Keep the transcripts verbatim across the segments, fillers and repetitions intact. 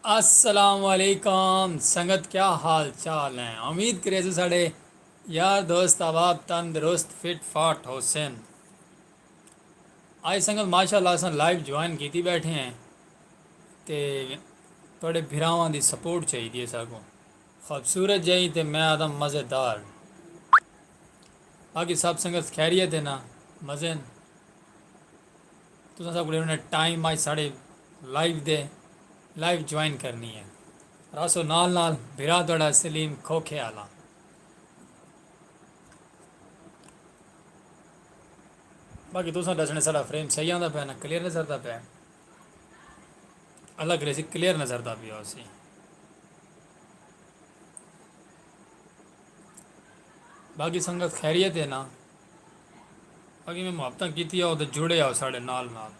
السلام علیکم سنگت، کیا حال چال ہیں؟ امید کرے سو ساڑے یار دوست احباب تندرست فٹ فاٹ ہوسن۔ آج سنگت ماشاءاللہ اساں لائیو جوائن کیتی بیٹھے ہیں تے تھوڑے بھراواں دی سپورٹ چاہیے ساکوں۔ خوبصورت جائی تے میں آدم مزیدار۔ باقی سب سنگت خیریت ہے نا؟ مزے ہیں؟ تساں سب کو لینے ٹائم آج ساڑے لائیو دے لائیو جوائن کرنی ہے۔ راسو نال نال بھرا تھوڑا سلیم کھوکھے آلا۔ باقی تساں دسنے ساڑا فریم صحیح آندا پہ نا؟ کلیئر نظر دا پہ؟ الگ ریسی کلیئر نظر دا پہ ہو سی۔ باقی سنگت خیریت ہے نا؟ باقی میں محبتاں کیتی آؤ تو جڑے آؤ ساڑے نال نال۔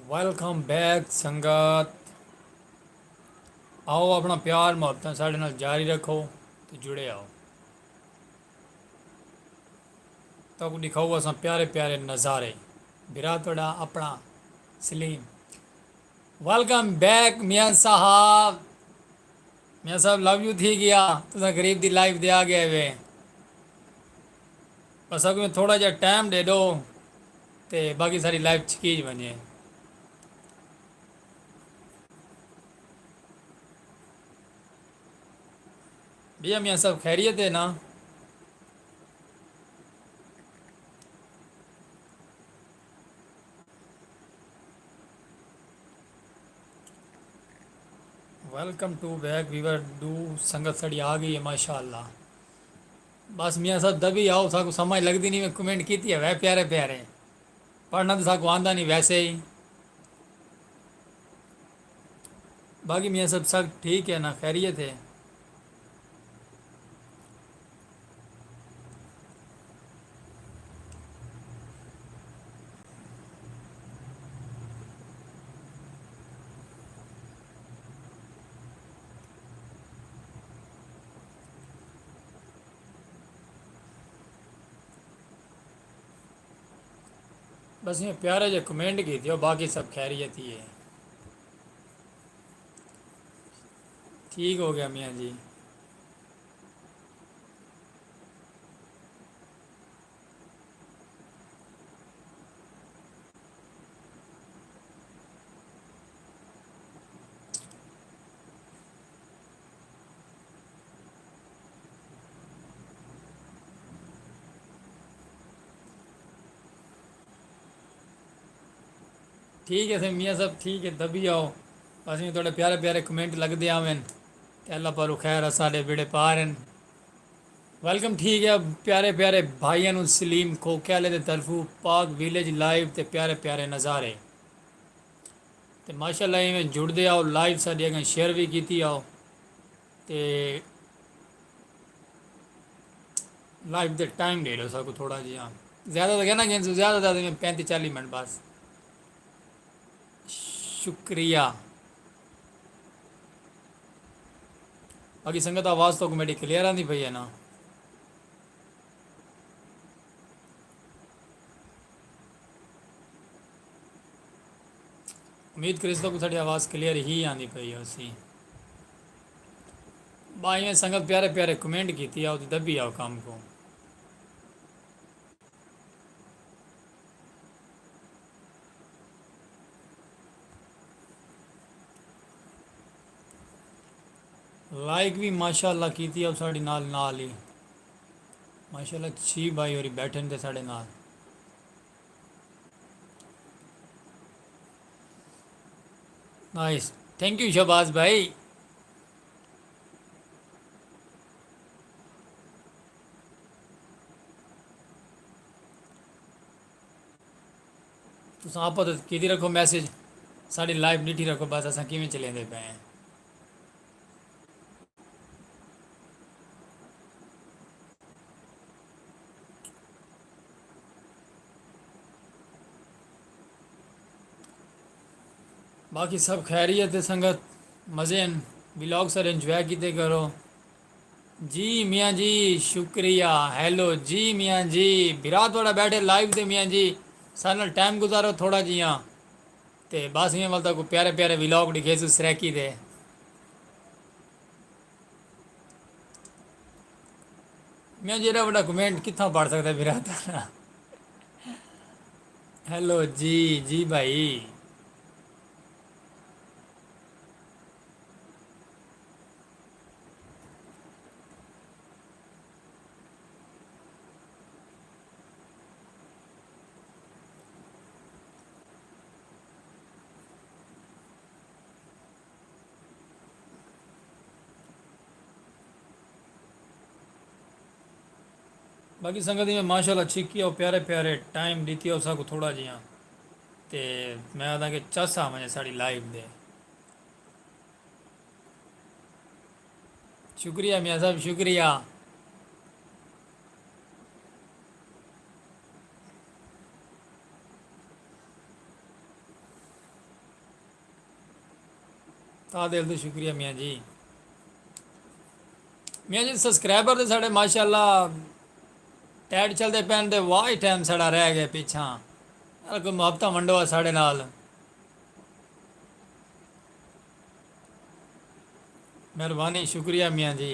ویلکم بیک سنگت، آؤ اپنا پیار محبتاں ساڑے نال جاری رکھو تے جڑے آؤ۔ تہاکوں ݙکھاؤ اساں پیارے پیارے نظارے۔ بھرا تہاݙا اپݨا سلیم۔ ویلکم بیک میاں صاحب۔ میاں صاحب لو یو تھی ڳیا، تساں غریب دی لائف دے آ ڳئے وے۔ بس اڳوں تھوڑا جہا ٹائم ݙے ݙو تے باقی ساری لائف چکیج ونڄے۔ بھیا میاں صاحب خیریت ہے نا؟ ویلکم ٹو بیک ویور ڈو۔ سنگت ساڑی آ گئی ہے ماشاءاللہ۔ بس میاں صاحب دبی آؤ، ساکو سمجھ لگدی نہیں، میں کمنٹ کیتی ہے وے پیارے پیارے۔ پڑھنا تو ساکو آندا نہیں ویسے ہی۔ باقی میاں صاحب سب ٹھیک ہے نا، خیریت ہے؟ بس یہ پیارا جا کمنٹ کیتی ہو، باقی سب خیریت ہی ہے۔ ٹھیک ہو گیا میاں جی۔ ٹھیک ہے سئیں میاں صاحب، ٹھیک ہے، دبی آؤ۔ بس میں تھوڑے پیارے پیارے کمنٹ لگدے آون تے اللہ پالو خیر اساڈے بیڑے پار ہن۔ ویلکم، ٹھیک ہے پیارے پیارے بھائیاں نوں سلیم کھوکھے والے دے طرفوں پاک ویلیج لائیو تے پیارے پیارے نظارے۔ تے ماشاءاللہ ایویں جڑدے آؤ، لائیو ساڈی اگاں شیئر وی کیتی آؤ۔ تے لائیو دے ٹائم ݙے ݙیو ساکوں تھوڑا جیہاں۔ زیادہ تاں کہنا گھنسوں، زیادہ تاں میں پینتی چالی منٹ بس۔ شکریہ۔ باقی سنگت آواز تہاکوں میݙی کلیئر آندی پئی ہے نا؟ امید کریسوں تہاکوں ساݙی آواز کلیئر ہی آندی پئی ہوسی۔ بھائیاں سنگت پیارے پیارے کمنٹ کیتی آؤ تے دبی آؤ کم کوں۔ لائک وی ماشاءاللہ کیتی آؤ ساݙی نال نال ہی۔ ماشاءاللہ چھی بھائی ہوری بیٹھن تے ساݙے نال۔ نائس، تھینک یو شہباز بھائی۔ تساں آپس کیتی رکھو میسج، ساݙی لائیو ݙٹھی رکھو، بس اساں کیویں چلیندے پئے ہیں۔ باقی سب خیریت ہے سنگت، مزے ہیں، ولاگ سارے انجوائے کیتے کرو۔ جی میاں جی، شکریہ۔ ہیلو جی میاں جی، بھرا تہاݙا ٻیٹھے لائیو تے میاں جی، ساݙے نال ٹائم گزارو تھوڑا جیہاں۔ تے بس ایویں ول تہاکوں پیارے پیارے ولاگ ݙکھیسوں سرائیکی دے۔ میاں جی، ایݙا وݙا کمنٹ کتھاں پڑھ سڳدا بھرا تہاݙا؟ ہیلو جی، جی بھائی۔ باقی سنگت میں ماشاءاللہ چھکی آؤ، پیارے پیارے ٹائم ݙتی آؤ ساکوں تھوڑا جیہاں۔ تے میں آہداں کہ چس آ ونڄے ساݙی لائیو دے۔ شکریہ میاں صاحب، شکریہ۔ تہاݙے دل توں شکریہ میاں جی۔ میاں جی، سبسکرائبر تے ساݙے ماشاءاللہ ٹائٹ چلدے پئن تے واہ ٹائم ساݙا رہ ڳئے پچھاں۔ یار، کوئی محبتاں ونڈو آ ساݙے نال۔ مہربانی، شکریہ میاں جی۔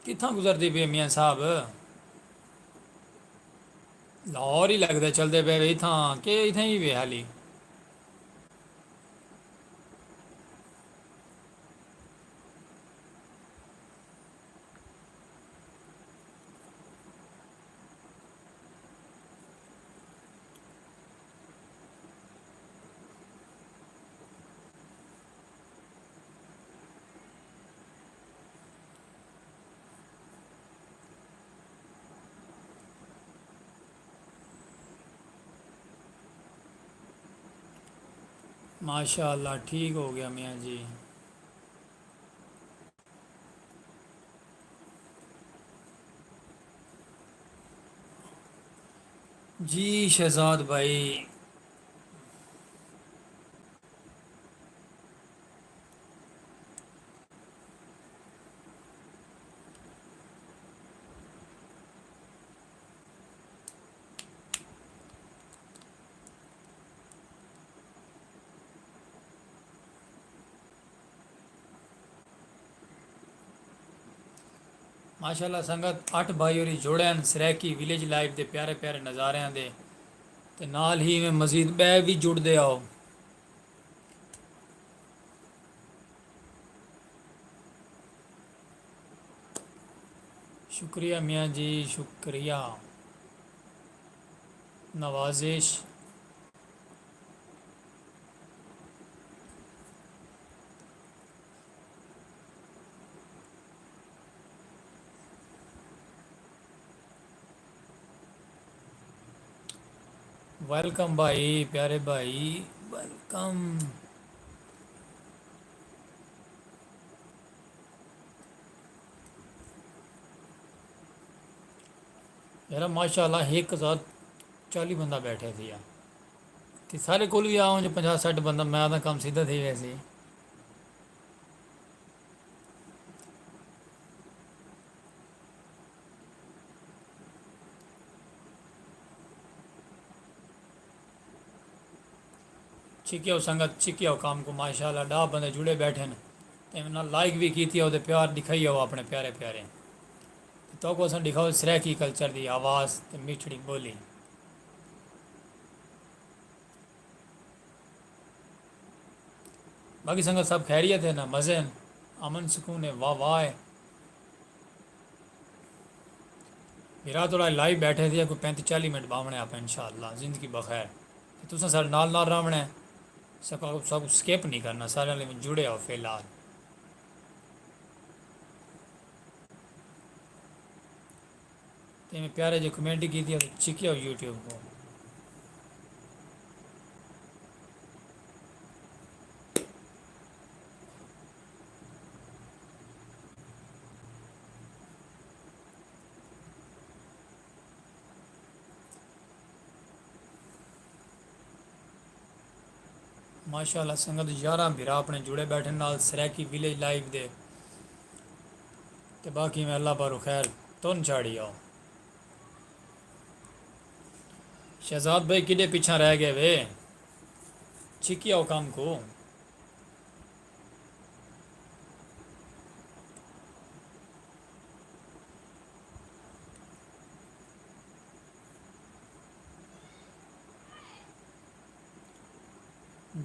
کتھاں گزردی پئی میاں صاحب؟ لاہور ہی لڳدے چلدے پئے وے اتھاں، کہ اتھاں ہی وے حالی؟ ماشاء اللہ، ٹھیک ہو گیا میاں جی۔ جی شہزاد بھائی۔ ماشاءاللہ سنگت، اٹھ بھائی ہوری جڑے ہن سرائیکی ولیج لائف دے پیارے پیارے نظاریاں دے، تے نال ہی ایویں مزید ٻئے وی جڑدے آؤ۔ شکریہ میاں جی، شکریہ۔ نوازش۔ ویلکم بھائی، پیارے بھائی، ویلکم۔ یار ماشاء اللہ، ہک ہزار چالی بندہ بیٹھے تھیا۔ تے سارے کول وی آؤں جو پنجاہ سٹھ بندہ، میں آہداں کم سیدھا تھی ویسی۔ چھکیو سنگت، چھکیو کام کو، ماشاءاللہ ݙاہ بندے جڑے بیٹھے ہن۔ تے انہاں لائک وی کیتی آؤ تے پیار ݙکھائی آؤ اپݨے پیارے پیارے۔ تے تہاکوں اساں ݙکھاؤ سرائیکی کلچر دی آواز تے میٹھڑی ٻولی۔ باقی سنگت سب خیریت ہے نا، مزے ہیں، امن سکون ہے، واہ واہ ہے۔ بھرا تھوڑا لائیو بیٹھے تھے، کوئی پینتی چالی منٹ باونے آپ انشاءاللہ، زندگی بخیر۔ تے تساں سارے نال نال راونے، سب سب سکپ نہیں کرنا، سارے نال جڑے ہو فی الحال۔ تے میں پیارے جو کمنٹ کیتی ہے، چیک کیا یوٹیوب کو۔ ماشاءاللہ سنگت، یارہ بھرا اپنے جڑے بیٹھے نال سرائیکی ویلیج لائیو دے۔ تے باقی میں اللہ پاروں خیر تن چاڑی آؤ۔ شہزاد بھائی کڈے پیچھا رہ گئے وے؟ چھکی آؤ کام کو۔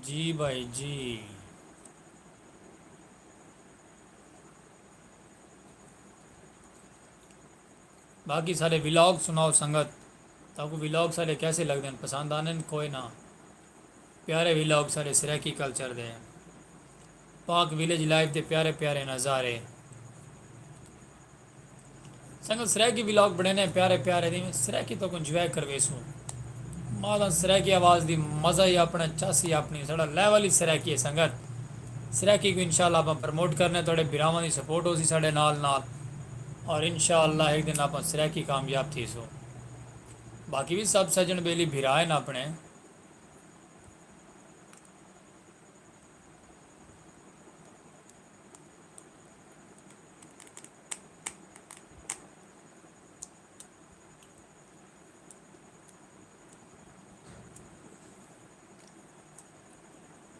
جی بھائی جی۔ باقی سارے ولاگ سناؤ سنگت، تاکو ولاگ سارے کیسے لگدے ہیں؟ پسند آنے ہیں؟ کوئی نہ، پیارے ولاگ سارے سرائیکی کلچر دے، پاک ویلیج لائف دے پیارے پیارے نظارے۔ سنگت سرائیکی ولاگ بنینے پیارے پیارے دی، سرائیکی تو کو انجوائے کرویسوں۔ مالا سرائیکی آواز دی مزہ ہی اپنا، چس ہی اپنی، ساڑا لیول ہی سرائیکی ہے سنگت۔ سرائیکی کو انشاءاللہ اپنا پروموٹ کرنے، تھوڑے بھراواں دی سپورٹ ہو سی ساڑے نال نال، اور انشاءاللہ ایک دن اپنا سرائیکی کامیاب تھی سو۔ باقی بھی سب سجن بیلی بھرائے نا اپنے۔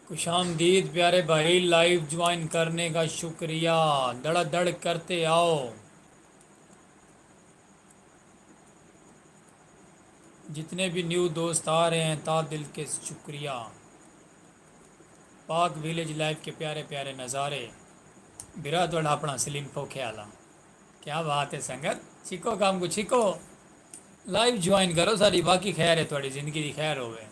خوش آمدید پیارے بھائی، لائیو جوائن کرنے کا شکریہ، دڑا دڑ کرتے آؤ۔ جتنے بھی نیو دوست آ رہے ہیں، تہہ دل کے شکریہ۔ پاک ویلیج لائف کے پیارے پیارے نظارے۔ بھرا تہاڈا اپنا سلیم پوکھے آلا۔ کیا بات ہے سنگت، چھکو کام کو چھکو، لائیو جوائن کرو ساری، باقی خیر ہے، تہاڈی زندگی دی خیر ہوے۔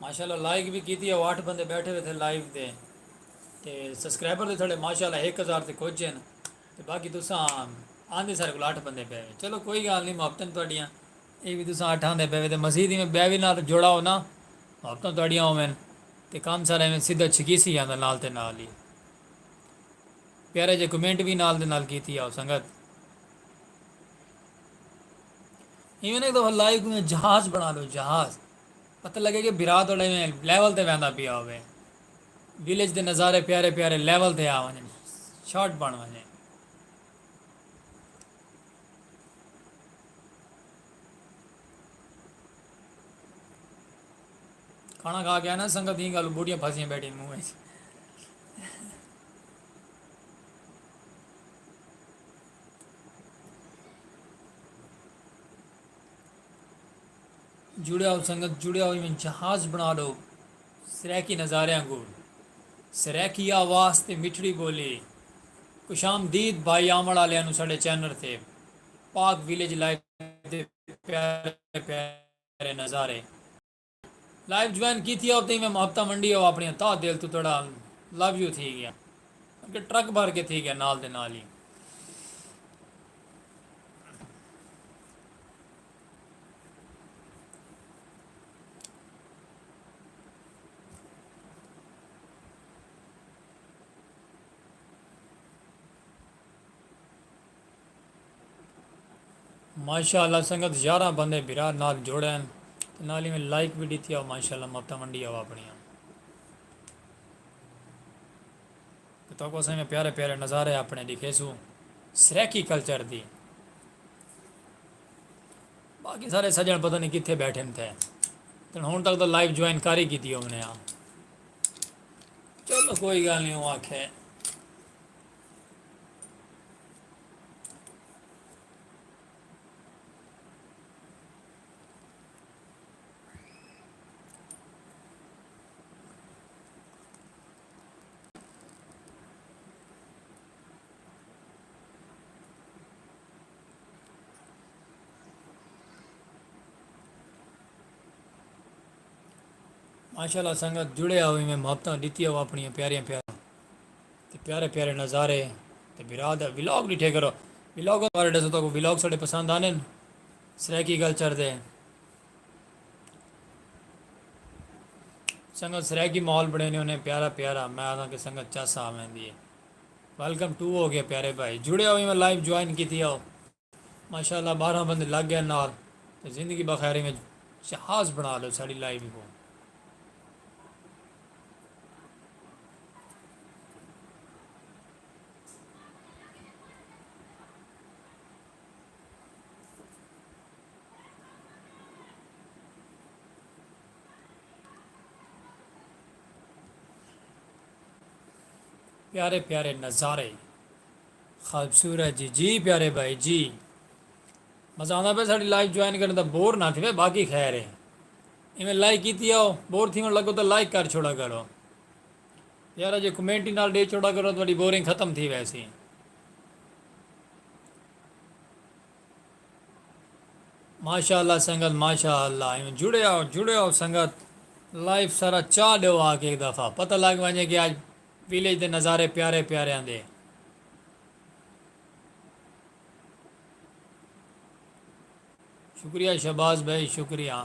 ماشاءاللہ لائک بھی کیتی ہے، اٹھ بندے بیٹھے ہوئے تھے لائیو تے، تے سبسکرائبر تے تھوڑے ماشاءاللہ ایک ہزار تے کچھ ہیں، تے باقی تساں آندے سارے کول اٹھ بندے پے ہوئے۔ چلو کوئی گال نہیں، محبتاں تہاڈیاں، اے بھی تساں اٹھ آندے پے ہوئے تے مزید ایویں بیا بھی نال جوڑا ہو نا، محبتاں تہاڈیاں ہوون تے کم سارا ایویں سیدھا چھکیسی آندا نال تے نال ہی۔ پیارے جے کمنٹ بھی نال دے نال کیتی آؤ سنگت۔ ایویں ایک دفعہ لائیو کو جہاز بنا لو، جہاز۔ پتہ لگے کہ بھرا تہاڈا ایویں لیول تے ویندا پیا ہوے۔ ویلیج دے نظارے پیارے پیارے لیول تے آ ونجن، شاٹ بن ونجے۔ کھانا کھا کے آنا سنگت، ایں گالوں بوٹیاں پھسیاں بیٹھیاں منہ وچ۔ جڑیا ہو سنگت، جڑیا ہو، ایویں جہاز بنا لو سرائیکی نظاریاں کو۔ سرائیکی آواز تے مٹھڑی بولی۔ خوش آمدید بھائی آمڑ آلیاں نو ساڈے چینل تے۔ پاک ویلیج لائف دے پیارے پیارے نظارے۔ لائیو جوائن کیتی آؤ تے میں محبتاں ونڈی آؤ اپنی، تہہ دل تو تہاڈا لو یو تھی گیا، کہ ٹرک بھر کے تھی گیا نال دے نال ہی۔ ماشاءاللہ سنگت، یارہ بندے بھرا نال جڑے ہیں تے نال ہی میں لائک بھی ڈیتی آؤ، ماشاءاللہ محبتاں ونڈی آؤ اپنیاں۔ تے تہاکوں اساں میں پیارے پیارے نظارے اپنے ڈکھیسوں سرائیکی کلچر دی۔ باقی سارے سجن پتہ نہیں کتھے بیٹھے تھے، تے ہن تک تو لائیو جوائن کر ہی کیتی ہونے آ۔ چلو کوئی گال نہیں، او آکھے۔ ماشاءاللہ سنگت، جڑے آؤ، میں محبتاں ڈتی آؤ اپنیاں پیاریاں پیاریاں تے پیارے پیارے نظارے تے بھرا دا ولاگ ڈٹھے کرو۔ ولاگ بارے ڈسو، تہاکوں ولاگ ساڈے پسند آنے؟ سرائیکی کلچر دے سنگت سرائیکی ماحول بݨیندے ہوندے، پیارا پیارا۔ میں آکھاں کہ سنگت چس آ ویندی ہے۔ ویلکم ٹو ہو گیا پیارے بھائی، جڑے ہوئے میں لائیو جوائن کیتی آؤ۔ ماشاءاللہ بارہ بندے لگ گئے نال۔ تے زندگی بخیر میں جہاز بݨا لو ساݙی لائیو کو۔ پیارے پیارے نظارے، خوبصورت جی۔ جی پیارے بھائی جی، مزہ آندا پیا ساݙی لائیو جوائن کرݨ دا، بور نہ تھیوے، باقی خیر ہے۔ ایویں لائک کیتی آؤ، بور تھیوݨ لڳو تاں لائک کر چھوڑا کرو۔ یار جے کمنٹ ہی نال ݙے چھوڑا کرو، تہاݙی بورنگ ختم تھی ویسی۔ ماشاءاللہ سنگت، ماشاءاللہ۔ ایویں جڑے آؤ، جڑے آؤ سنگت۔ لائیو سارا چا ݙیو آ کے ہک دفعہ، پتہ لڳ ونڄے کہ اڄ ویلیج دے نظارے پیارے پیارے آندے۔ شکریہ شہباز بھائی، شکریہ۔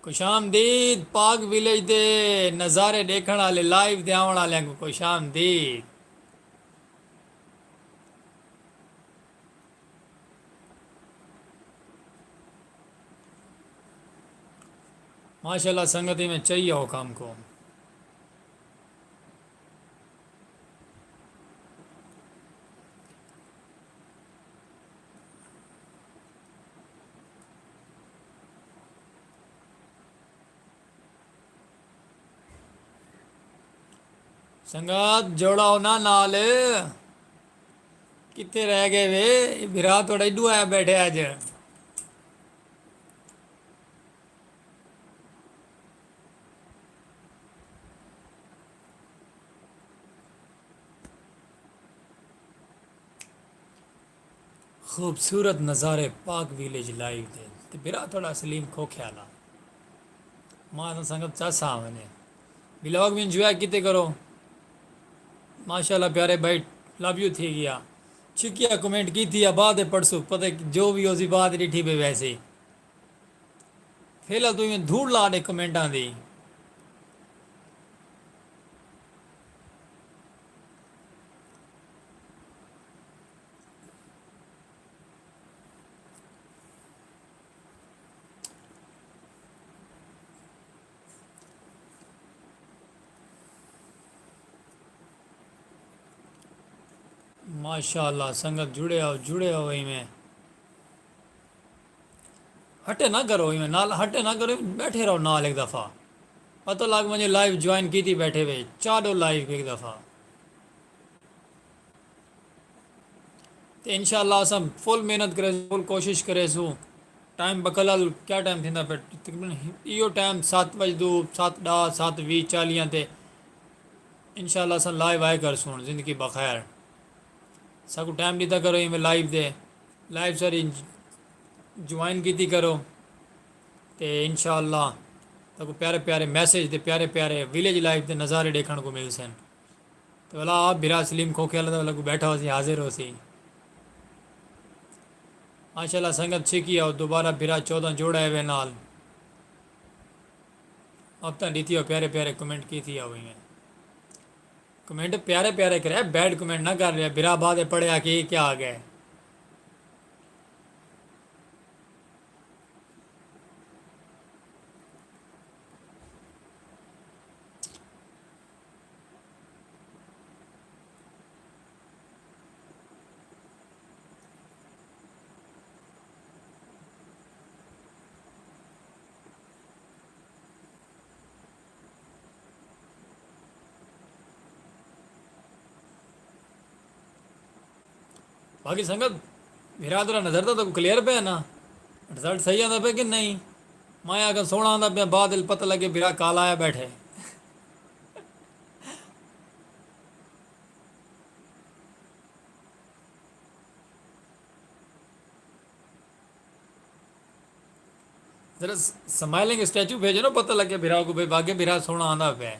خوش آمدید پاک ویلیج دے نظارے ݙیکھݨ آلے، لائیو تے آوݨ آلیاں کوں خوش آمدید۔ ماشاءاللہ سنگت، ایویں چاہیے ہو کم کو۔ سنگت جوڑا انہاں نال، کتے رہ ڳئے وے؟ بھرا تہاݙا ایݙو آیا ٻیٹھے اڄ۔ خوبصورت نظارے پاک ویلیج لائیو دے۔ تے بھرا تہاݙا سلیم کھوکھے آلا۔ ماں تاں سنگت چس آ ونڄے۔ ولاگ وی انجوائے کیتے کرو۔ ماشاءاللہ پیارے بھائی، لو یو تھی ڳیا۔ چھکیا کمنٹ کیتی آ، بعد پڑھسو، پتہ جو وی ہوسی بعد ݙٹھی پئی ویسی۔ فی الحال توں ایویں دھوڑ لا ݙے کمنٹاں دی۔ ماشاءاللہ سنگت، جڑے آؤ، جڑے آؤ ایویں۔ ہٹے نہ کرو، ایویں نال ہٹے نہ کرو، ایویں ٻیٹھے رہو نال ہک دفعہ۔ پتہ لڳ ونڄے لائیو جوائن کیتی ٻیٹھے وے، چا ݙیو لائیو ہک دفعہ۔ تے انشاءاللہ اساں فل محنت کریسوں، فل کوشش کریسوں۔ ٹائم بکلل کیا ٹائم تھیندا پیا؟ تقریباً ایہو ٹائم ست وڄدوں، ست ݙاہ، ست ویہہ، چالیہاں تے انشاءاللہ اساں لائیو آئے کرسوں۔ زندگی بخیر۔ ساکوں ٹائم ݙتا کرو ایویں لائیو دے۔ لائیو ساری جوائن کیتی کرو۔ تے انشاءاللہ تہاکوں پیارے پیارے میسج تے پیارے پیارے ویلیج لائف دے نظارے ݙیکھݨ کوں ملسن۔ تے ولا آپ بھرا سلیم کھوکھے والا تاں ولا کوں ٻیٹھا ہوسی، حاضر ہوسی۔ ماشاءاللہ سنگت چھکی آؤ، دوبارہ بھرا چوداں جوڑا ہے وے نال۔ اب تاں ݙتی ہو پیارے پیارے کمنٹ کیتی آؤ ایویں۔ کمنٹ پیارے پیارے کرے، بیڈ کمنٹ نہ کر رہیا۔ بھرا بعد پڑھیا کہ یہ کیا آ گئے۔ باقی سنگت، بھرا تیرا نظر تاں تیکوں کلیئر پیا نا؟ رزلٹ صحیح آندا پیا کہ نہیں؟ میں آکھاں سوہݨا آندا پیا، بعد وچ پتہ لڳے بھرا کالا آیا ٻیٹھے۔ ذرا سمائلنگ اسٹیچو بھیجو نا، پتہ لگے بھرا کو بھائی، باقی بھرا سونا آندا پہ۔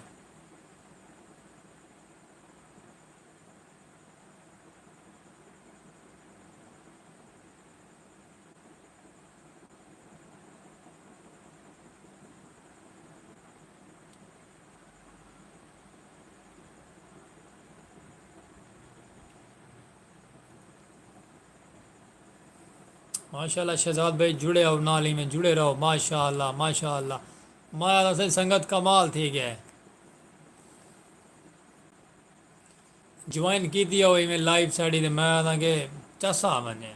ماشاءاللہ شہزاد بھائی، جڑے ہو نال ہی میں جڑے رہو۔ ماشاءاللہ، ماشاءاللہ۔ مایا دا سائیں سنگت کمال تھی گیا ہے۔ جوائن کیتی ہوئی میں لائیو ساڑی تے میں آدھاں کہ چس آ ونجے۔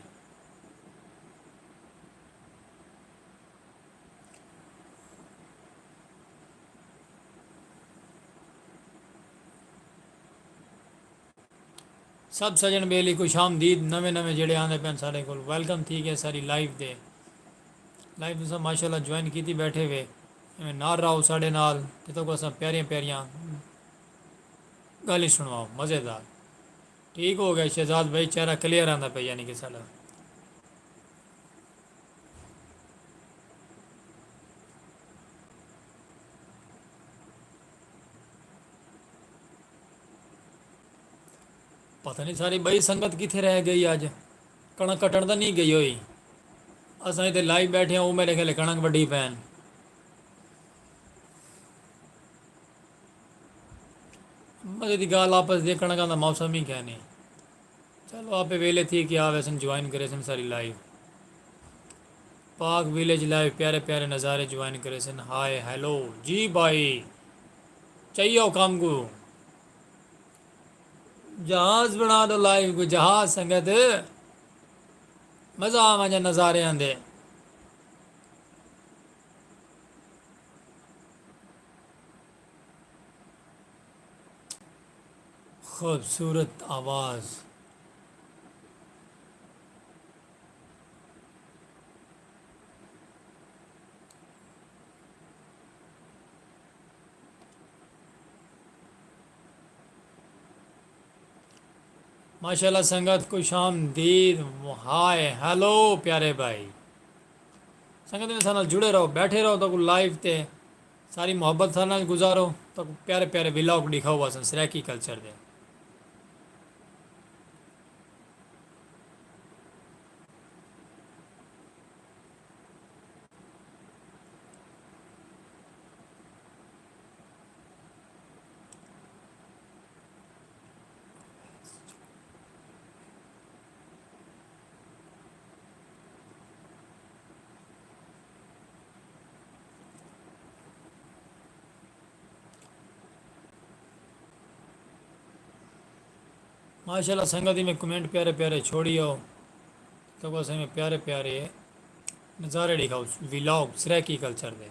سب سجن بیلی خوش آمدید، نویں نویں جڑے آندے پین سارے کول ویلکم تھی گئے ساری لائیو دے۔ لائیو تساں ماشاءاللہ جوائن کیتی بیٹھے وے، ایویں نال راہو ساڑے نال، تے تو کو اساں پیاریاں پیاریاں گالیں سنواؤ مزیدار۔ ٹھیک ہو گئے شہزاد بھائی، چہرہ کلیئر آندا پہ یعنی کہ ساڑا۔ پتہ نہیں ساری بئی سنگت کتھے رہ گئی اج۔ کݨک کٹݨ تاں نہیں گئی ہوئی۔ اساں اتھے لائیو بیٹھے ہاں، او میرے خیال کݨک وڈی پین۔ مزے دی گالھ آپس دی کݨکاں دا موسم ہی کہنی۔ چلو آپے ویلے تھی کہ آ ویسن جوائن کریسن ساری لائیو۔ پاک ویلیج لائیو پیارے پیارے نظارے جوائن کریسن۔ ہائے ہیلو جی بھائی، چاہیے ہو کام کو؟ جہاز بنا دو لائیو کو، جہاز سنگت، مزہ آ ونجے نظارے آندے۔ خوبصورت آواز۔ ماشاءاللہ سنگت، خوش آمدید۔ ہائے ہیلو پیارے بھائی، سنگت میں سارے نال جڑے رہو، بیٹھے رہو تو لائیو تے ساری محبت سارے نال گزارو، تو پیارے پیارے ولاگ ݙکھاؤ اساں سرائیکی کلچر دے۔ ماشاءاللہ سنگت، میں کمنٹ پیارے پیارے چھوڑی ہو، تو بس میں پیارے پیارے نظارے ݙکھاؤ، ولاگ سرائیکی کلچر دے۔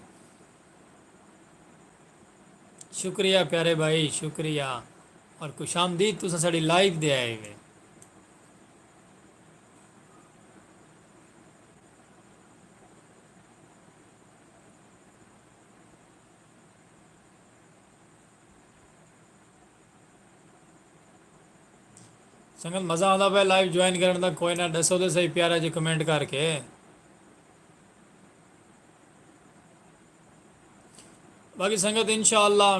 شکریہ پیارے بھائی، شکریہ، اور خوش آمدید، تساں ساݙی لائیو دے آئے ہوئے۔ سنگت مزہ آندا پیا لائیو جوائن کرݨ دا، کوئی نہ ݙسو تے صحیح پیارا جی کمنٹ کر کے۔ باقی سنگت انشاءاللہ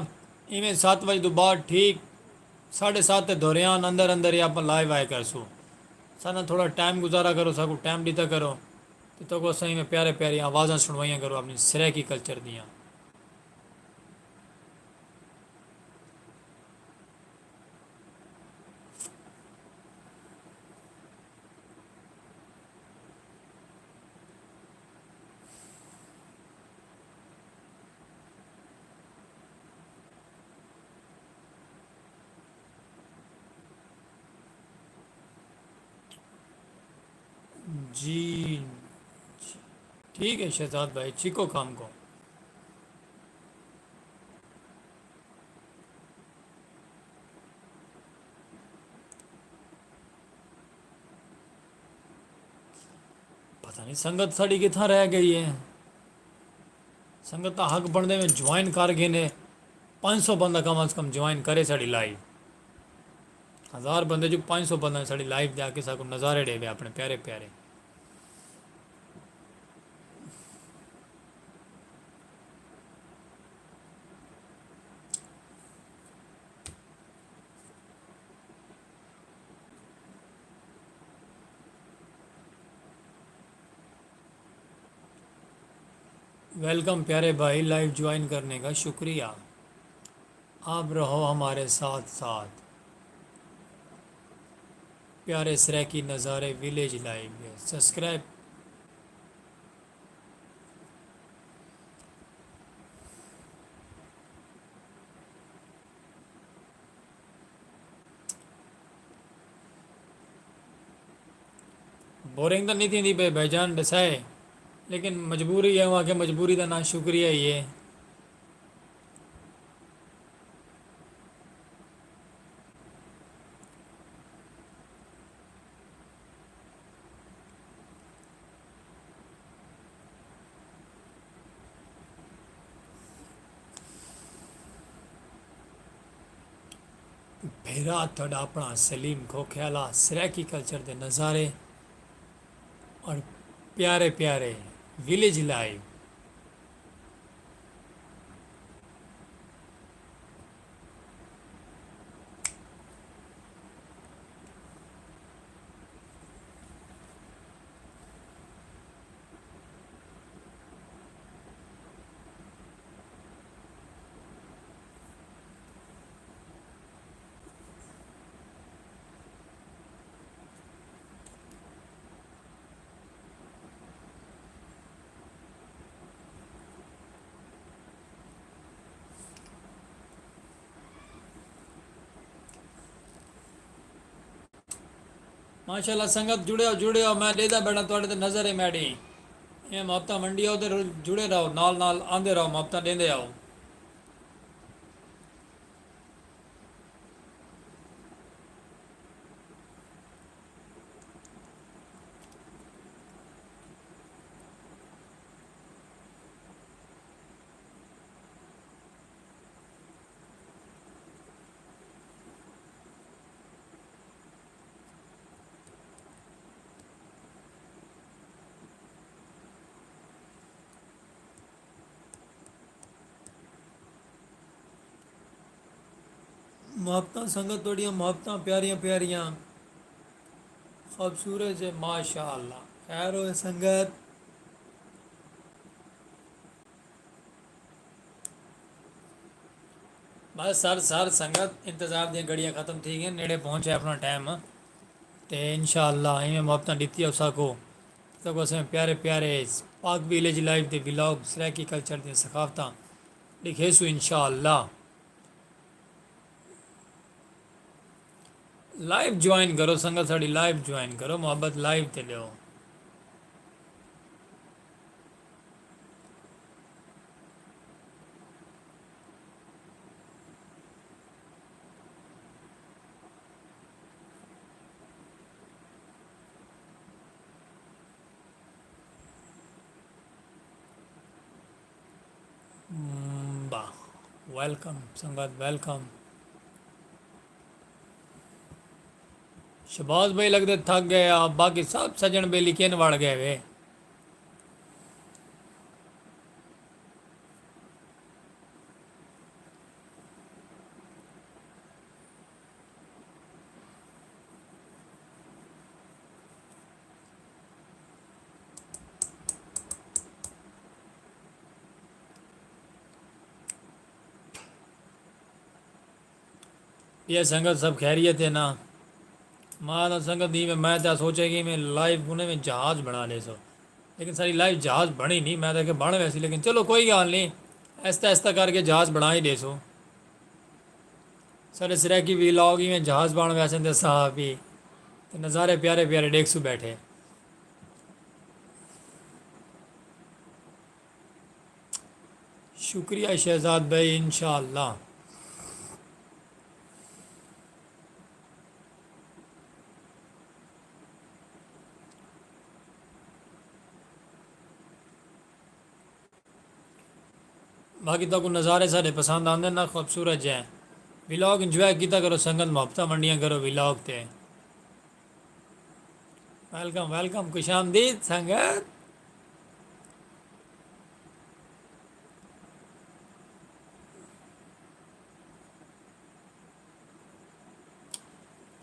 ایویں ست وجے توں بعد ٹھیک ساڑھے ست دے دوران اندر اندر ہی آپاں لائیو آئے کرسوں۔ ساݙا تھوڑا ٹائم گزارا کرو، ساکوں ٹائم ݙتا کرو، تے تہاکوں اساں ایویں پیارے پیاریاں آوازاں سݨوائیاں کرو اپݨی سرائیکی کلچر دیاں۔ جی، جی۔ ٹھیک ہے شہزاد بھائی، چھکو کام کو۔ پتہ نہیں سنگت ساڑی کتھاں رہ گئی ہے۔ سنگت دا حق بندا میں جوائن کر گھنے، پنج سو بندہ کم از کم جوائن کرے ساڑی لائیو۔ ہزار بندے جو پنج سو بندہ ساڑی لائیو دے آ کے ساکوں نظارے ݙے وے اپݨے پیارے پیارے۔ ویلکم پیارے بھائی، لائیو جوائن کرنے کا شکریہ۔ آپ رہو ہمارے ساتھ ساتھ۔ پیارے سرائیکی نظارے ویلیج لائیو سبسکرائب۔ بورنگ تاں نہیں تھیندی پئی بھائی جان، ڈسائے، لیکن مجبوری ہے، وہاں کے مجبوری دا نام شکریہ ہی ہے۔ بھیرا تہاڈا اپنا سلیم کھوکھیالہ، سرائیکی کلچر دے نظارے اور پیارے پیارے ویلیج لائیو۔ ماشاءاللہ سنگت، جڑے ہو، جڑے ہو، میں ݙیہدا بیٹھاں تہاݙے تے نظر ہے میݙی۔ ایں محبتاں ونڈی آؤ تے جڑے رہو، نال نال آندے رہو، محبتاں ݙیندے آؤ۔ محبتاں سنگت، تہاݙیاں محبتاں پیاریاں پیاریاں، خوبصورت جے، ماشاءاللہ۔ خیر ہوئے سنگت۔ بس سر سر سنگت، انتظار دیاں گھڑیاں ختم تھی ڳئین، نیڑے پہنچ ہے اپنا ٹائم۔ تے انشاءاللہ ایویں محبتاں ݙتی اساکوں، تاکوں اسیں پیارے پیارے پاک ویلیج لائف دے ولاگ، سرائیکی کلچر دیاں ثقافتاں ݙکھیسوں انشاءاللہ۔ لائیو جوائن کرو سنگت، ساݙی لائیو جوائن کرو، محبت لائیو تے ݙیو۔ ہم، واہ، ویلکم سنگت، ویلکم۔ شہباز بھائی لڳدے تھک ڳئے آ، باقی سب سڄݨ ٻیلی کن وڑ ڳئے وے۔ ٻیا سنگت سب خیریت ہے نا؟ ماں دا سنگت دی میں، میں تاں سوچے کہ میں لائیو کوں میں جہاز بݨا ݙیسو، لیکن ساݙی لائیو جہاز بݨی نہیں۔ میں تاں کہ بݨ ویسی، لیکن چلو کوئی ڳالھ نہیں، آہستہ آہستہ کر کے جہاز بݨا ہی ݙیسو۔ ساݙے سرائیکی ولاگ ایویں جہاز بݨ ویسن تے صاحب ہی تے نظارے پیارے پیارے ݙیکھسوں ٻیٹھے۔ شکریہ شہزاد بھائی، انشاءاللہ۔ باقی تہاکوں نظارے ساݙے پسند آندے نا، خوبصورت جے۔ ولاگ انجوائے کیتا کرو سنگت، محبتاں ونڈیاں کرو ولاگ تے۔ ویلکم، ویلکم، خوش آمدید سنگت۔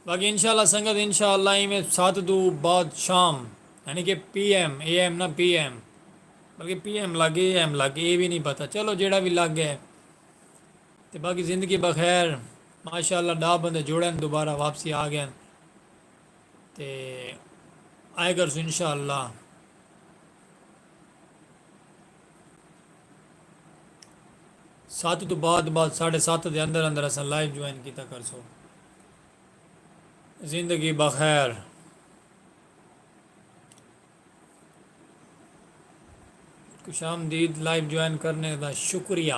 باقی انشاءاللہ سنگت، انشاءاللہ ایویں ست دو بعد شام، یعنی کہ پی ایم، اے ایم نہ، پی ایم، بلکہ پی ایم لگ گئے، اے ایم لگ گئے، اے وی نی پتہ۔ چلو جیڑھا وی لگ گئے۔ تے باقی زندگی بخیر، ماشاءاللہ ݙاہ بندے جڑے ہن، دوبارہ واپسی آ ڳئے ہن۔ تے آئے کرسوں انشاءاللہ۔ ست توں بعد، بعد ساڑھے ست دے اندر اندر اساں لائیو جوائن کیتا کرسوں۔ زندگی بخیر۔ خوش آمدید، لائیو جوائن کرݨے دا شکریہ۔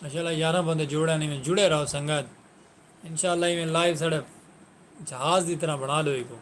ماشاءاللہ یارہاں بندے جڑے ہن، ایویں جڑے رہو سنگت۔ انشاءاللہ ایویں لائیو ساڑے جہاز دی طرح بݨا لو ایکوں۔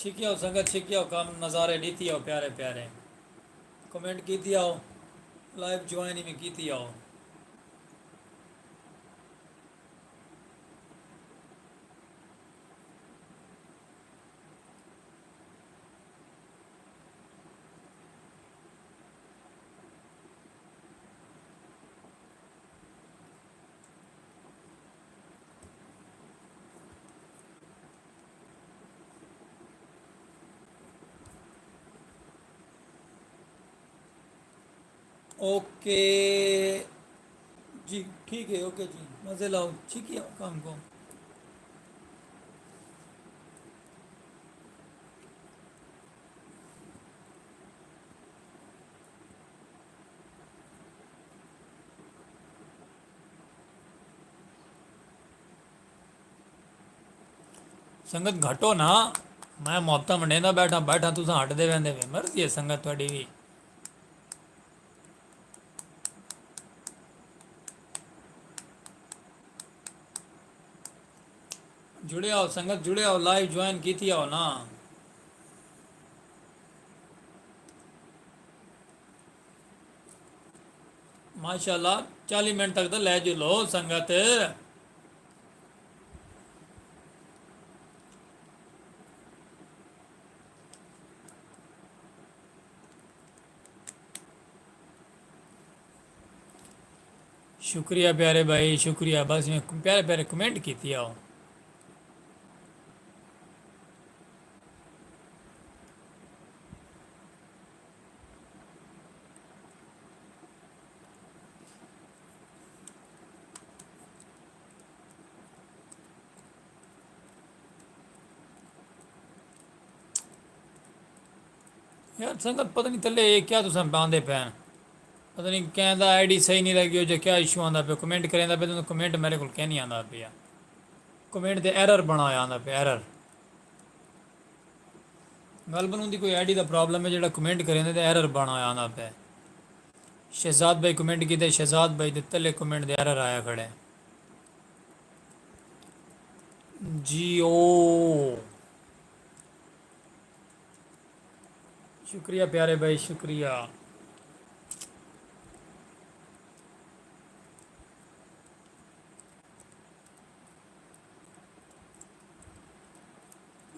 چھکی آؤ سنگت، چھکی آؤ، کم نظارے ݙیتی آؤ پیارے پیارے۔ کمنٹ کیتی آؤ، لائیو جوائن وی کیتی آؤ۔ اوکے جی، ٹھیک ہے، اوکے جی، مزے لاؤ، ٹھیک ہے، کام کو۔ سنگت گھٹو نا، میں محبتاں ونڈیندا بیٹھاں، بیٹھاں تساں ہٹدے ویندے وے، مرضی ہے سنگت تہاڈی وی۔ جڑے آؤ سنگت، جڑے آؤ، لائیو جوائن کیتی آؤ نا۔ ماشاءاللہ، چالیہہ منٹ تک تاں لے جلو سنگت۔ شکریہ پیارے بھائی، شکریہ۔ بس میں پیارے پیارے کمنٹ کیتی آؤ۔ یار سنگت، پتہ نہیں تلے اے کیا تساں باندے پین، پتہ نہیں کہیں دا آئی ڈی صحیح نہیں لگی ہو جا کیا ایشو آندا پیا، کمنٹ کریندا پیا تے کمنٹ میرے کول کینی آندا پیا، کمنٹ تے ایرر بنا ہویا آندا پیا، ایرر۔ غالباً اوندی کوئی آئی ڈی دا پرابلم ہے، جیڑھا کمنٹ کریندے تے ایرر بݨ آیا آندا پئے۔ شہزاد بھائی کمنٹ کیتے، شہزاد بھائی دے تلے کمنٹ دے ایرر آیا کھڑے۔ جی او۔ شکریہ پیارے بھائی، شکریہ۔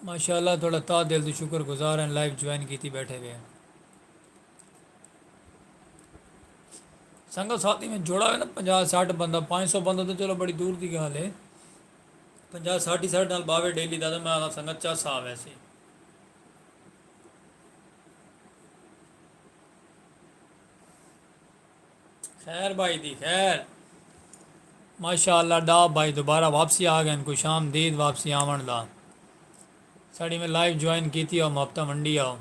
ماشاءاللہ، تہاݙا تہہ دل توں شکر گزار ہیں، لائیو جوائن کیتی بیٹھے وے۔ سنگت ساتھی میں جوڑا ہوئے نا، پنجاہ سٹھ بندہ، پنج سو بندہ تو چلو بڑی دور دی ڳالھ ہے، پنجاہ سٹھ ہی ساݙے نال ٻاہوے ڈیلی دا، تو میں آکھاں سنگت چس آ ویسی۔ خیر بھائی دی خیر۔ ماشاءاللہ، ݙاہ بھائی دوبارہ واپسی آ ڳئے ہن، خوش آمدید واپسی آوݨ دا۔ ساݙی میں لائیو جوائن کیتی ہو، محبتاں ونڈی ہو۔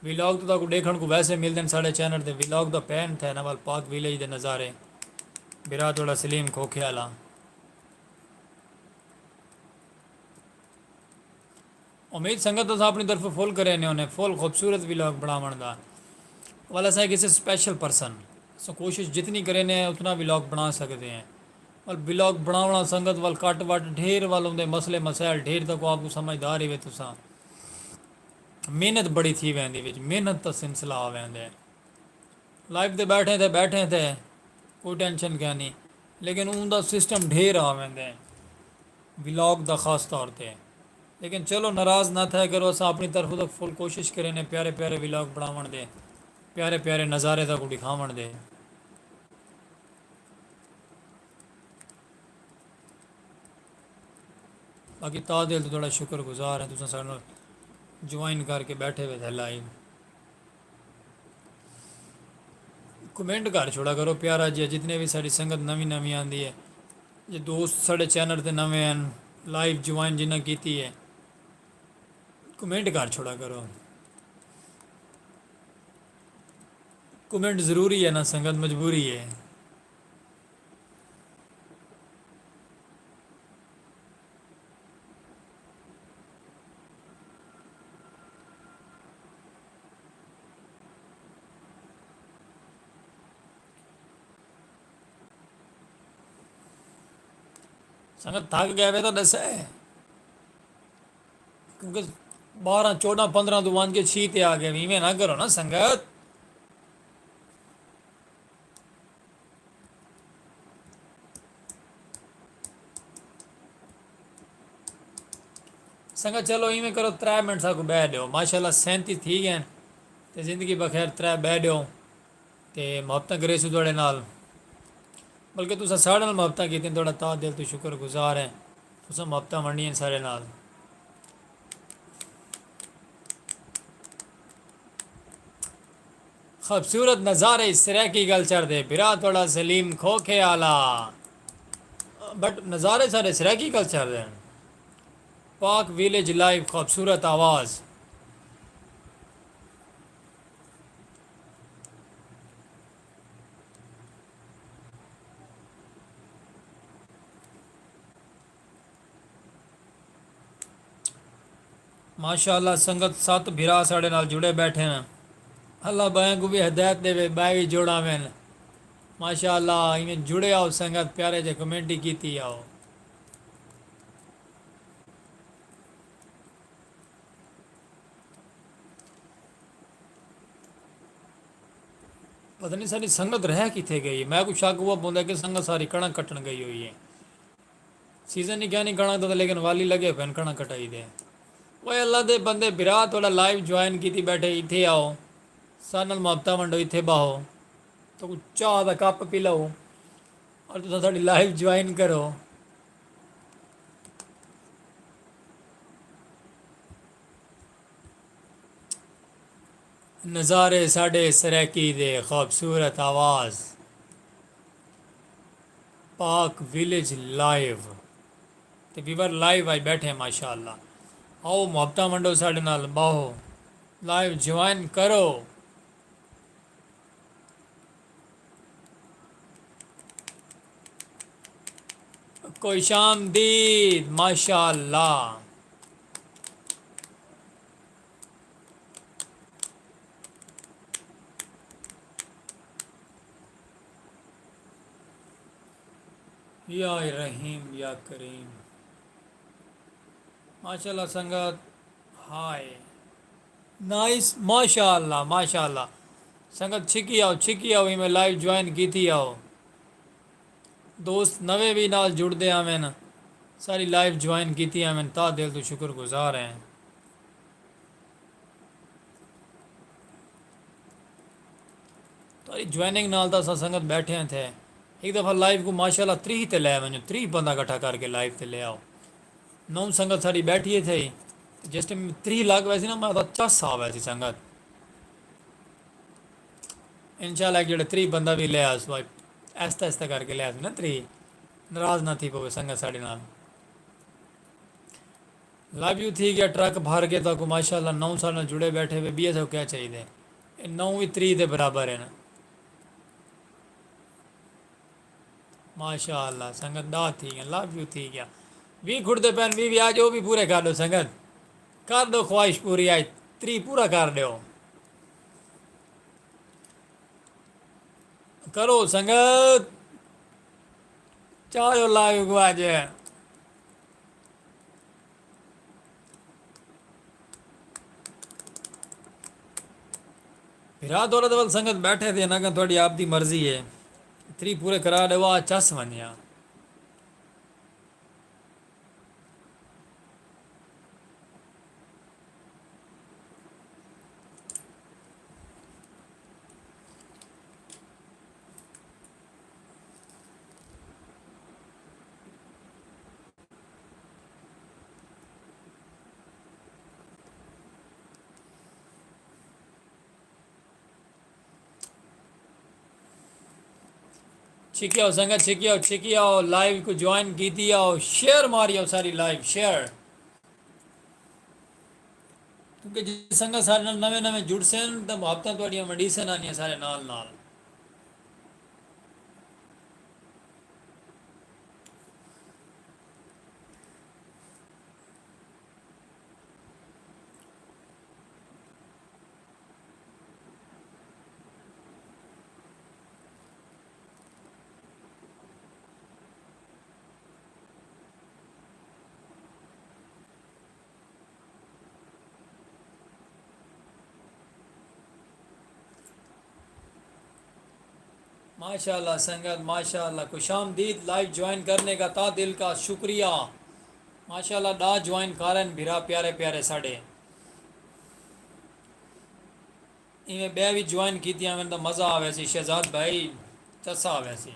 ولاگ تو تاکوں ݙیکھݨ کوں ویسے ملدن ساݙے چینل تے، ولاگ دا پین تھے نوال پاک ویلیج دے نظارے۔ بھرا تہاݙا سلیم کھوکھے آلا۔ امید سنگت اساں اپݨی طرفوں فل کرینے ہونے، فل خوبصورت ولاگ بݨاوݨ دا۔ ول اساں کسے سپیشل پرسن، اساں کوشش جتنی کرینے اتنا ولاگ بݨا سڳدے ہیں۔ ول ولاگ بݨاوݨا سنگت ول کٹ وٹ ڈھیر ول ہوندے مسئلے مسائل ڈھیر، تاکوں آپ کوں سمجھدار ہی وے تساں۔ محنت بڑی تھی ویندی وچ، محنت دا سلسلہ آ ویندے۔ لائیو تے بیٹھے تے بیٹھے تے کوئی ٹینشن کینی، لیکن اون دا سسٹم ڈھیر آ ویندے ولاگ دا خاص طور تے۔ لیکن چلو، ناراض نہ تھیا کرو، اساں اپنی طرف تو فل کوشش کرے نے پیارے پیارے ولاگ بناون دے، پیارے پیارے نظارے دا کو دکھاون دے۔ باقی تا دل تو تھوڑا شکر گزار ہیں، تساں سارے نال جوائن کر کے بیٹھے ہوئے تھے لائیو۔ کمنٹ کر چھوڑا کرو پیارا جی، جتنے بھی ساری سنگت نوی نوی آندی ہے، جی دوست سارے چینل تے نوے ہیں، لائیو جوائن جنہاں کیتی ہے، کمنٹ کر چھوڑا کرو۔ کمنٹ ضروری ہے نا سنگت، مجبوری ہے۔ سنگت تھک گئے وے تو ڈسے، کیونکہ بارہ چودہ پندرہ تو ونج کے چھی تے آ گئے، ایویں نہ کرو نا سنگت۔ سنگت چلو ایویں کرو، ترے منٹ ساکوں بہ ڈیو، ماشاءاللہ سینتی تھی گئے تے زندگی بخیر، ترے بہ ڈیو تے محبتاں کریسوں تہاڈے نال، بلکہ تساں ساڈے نال محبتاں کیتیاں، تہاڈا تہہ دل توں شکر گزار ہیں، تساں محبتاں ونڈیاں ساڈے نال۔ خوبصورت نظارے سرائیکی کلچر دے، بھرا تہاڈا سلیم کھوکھے آلا۔ بٹ نظارے سارے سرائیکی کلچر دے ہن۔ پاک ویلیج لائیو، خوبصورت آواز۔ ماشاءاللہ سنگت، ست بھرا ساڈے نال جڑے بیٹھے ہیں۔ اللہ بائیں کوں بھی ہدایت ڈیوے، بائے بھی جوڑ آوین۔ ماشاءاللہ ایویں جڑے آؤ سنگت، پیارے جے کمنٹ ہی کیتی آؤ۔ پتہ نہیں ساری سنگت رہ کتھے گئی ہے۔ میں کچھ شک ہوا پوندا کہ سنگت ساری کڑاں کٹن گئی ہوئی ہے۔ سیزن نہیں کہنی کڑاں دا، لیکن والی لگے پین کڑاں کٹائی دے۔ اوئے اللہ دے بندے، بھرا تہاڈا لائیو جوائن کیتی بیٹھے، اتھے آؤ، سارے نال محبتاں ونڈو، اتھے باہو، تو کچھ چاہ دا کپ پی لو اور تساں ساڈی لائیو جوائن کرو۔ نظارے ساڈے سرائیکی دے، خوبصورت آواز، پاک ویلیج لائیو۔ تے ویور لائیو آئی بیٹھے ہیں، ماشاءاللہ۔ آؤ محبتاں ونڈو ساڈے نال، باہو، لائیو جوائن کرو۔ خوش آمدید، ماشاءاللہ۔ یا رحیم یا کریم۔ ماشاءاللہ سنگت، ہائے، نائس، ماشاءاللہ، ماشاءاللہ۔ سنگت چھکی آؤ، چھکی آؤ، ایویں لائیو جوائن کیتی آؤ۔ دوست نویں بھی نال جڑدے آویں، ساری لائیو جوائن کیتی آویں، تا دل تو شکر گزار ہیں۔ تہاڈی جوائننگ نال تاں اساں سنگت بیٹھے ہیں تھے۔ ہک دفعہ لائیو کوں ماشاءاللہ تریہہ تے لے ونڄو، تریہہ بندہ کٹھا کر کے لائیو تے لے آؤ۔ نو سنگت ساڈی بیٹھی ہے تھے، جس ٹائم تریہہ لڳ ویسی نا، میں تاں چس آ ویسی سنگت۔ انشاءاللہ ہک جیڑھے تریہہ بندہ وی لے آس بھائی، آہستہ آہستہ کر کے لے آس نا تریہہ، ناراض نہ تھی پوے سنگت ساڈے نال۔ لو یو تھی گیا، ٹرک بھر کے تہاکوں ماشاءاللہ نو سال نال جڑے بیٹھے وے، ٻیا ساکوں کیا چاہیدے؟ اے نو وی تریہہ دے برابر ہن۔ ماشاءاللہ سنگت، ݙاہ تھی گیا، لو یو تھی گیا۔ ویہہ کھڑدے پئن، ویہہ وی اڄ او وی پورے کر ݙیو سنگت۔ کر ݙیو خواہش پوری، اڄ تریہہ پورا کر ݙیو۔ کرو سنگت، چاہو لائیو کوں اڄ۔ بھرا دولت ول سنگت بیٹھے تھے نہ کہ تہاڈی آپ دی مرضی ہے۔ تری پورے کرا ڈے وا چس ونجیا۔ چھکی آؤ سنگت، چھکی آؤ، چھکی آؤ، لائیو کو جوائن کیتی آؤ، شیئر ماری آؤ ساری لائیو شیئر۔ کیونکہ جی سنگت سارے نال نویں نویں جڑ سن تے محبتاں تہاڈیاں ونڈی سن آنیاں سارے نال نال۔ ماشاءاللہ سنگت، ماشاءاللہ، خوش آمدید، لائیو جوائن کرنے کا تہہ دل کا شکریہ۔ ماشاءاللہ، ڈا جوائن کارن بھرا پیارے پیارے ساڈے۔ ایویں بے بھی جوائن کیتی آون دا مزہ آوے سی شہزاد بھائی، چسا آوے سی۔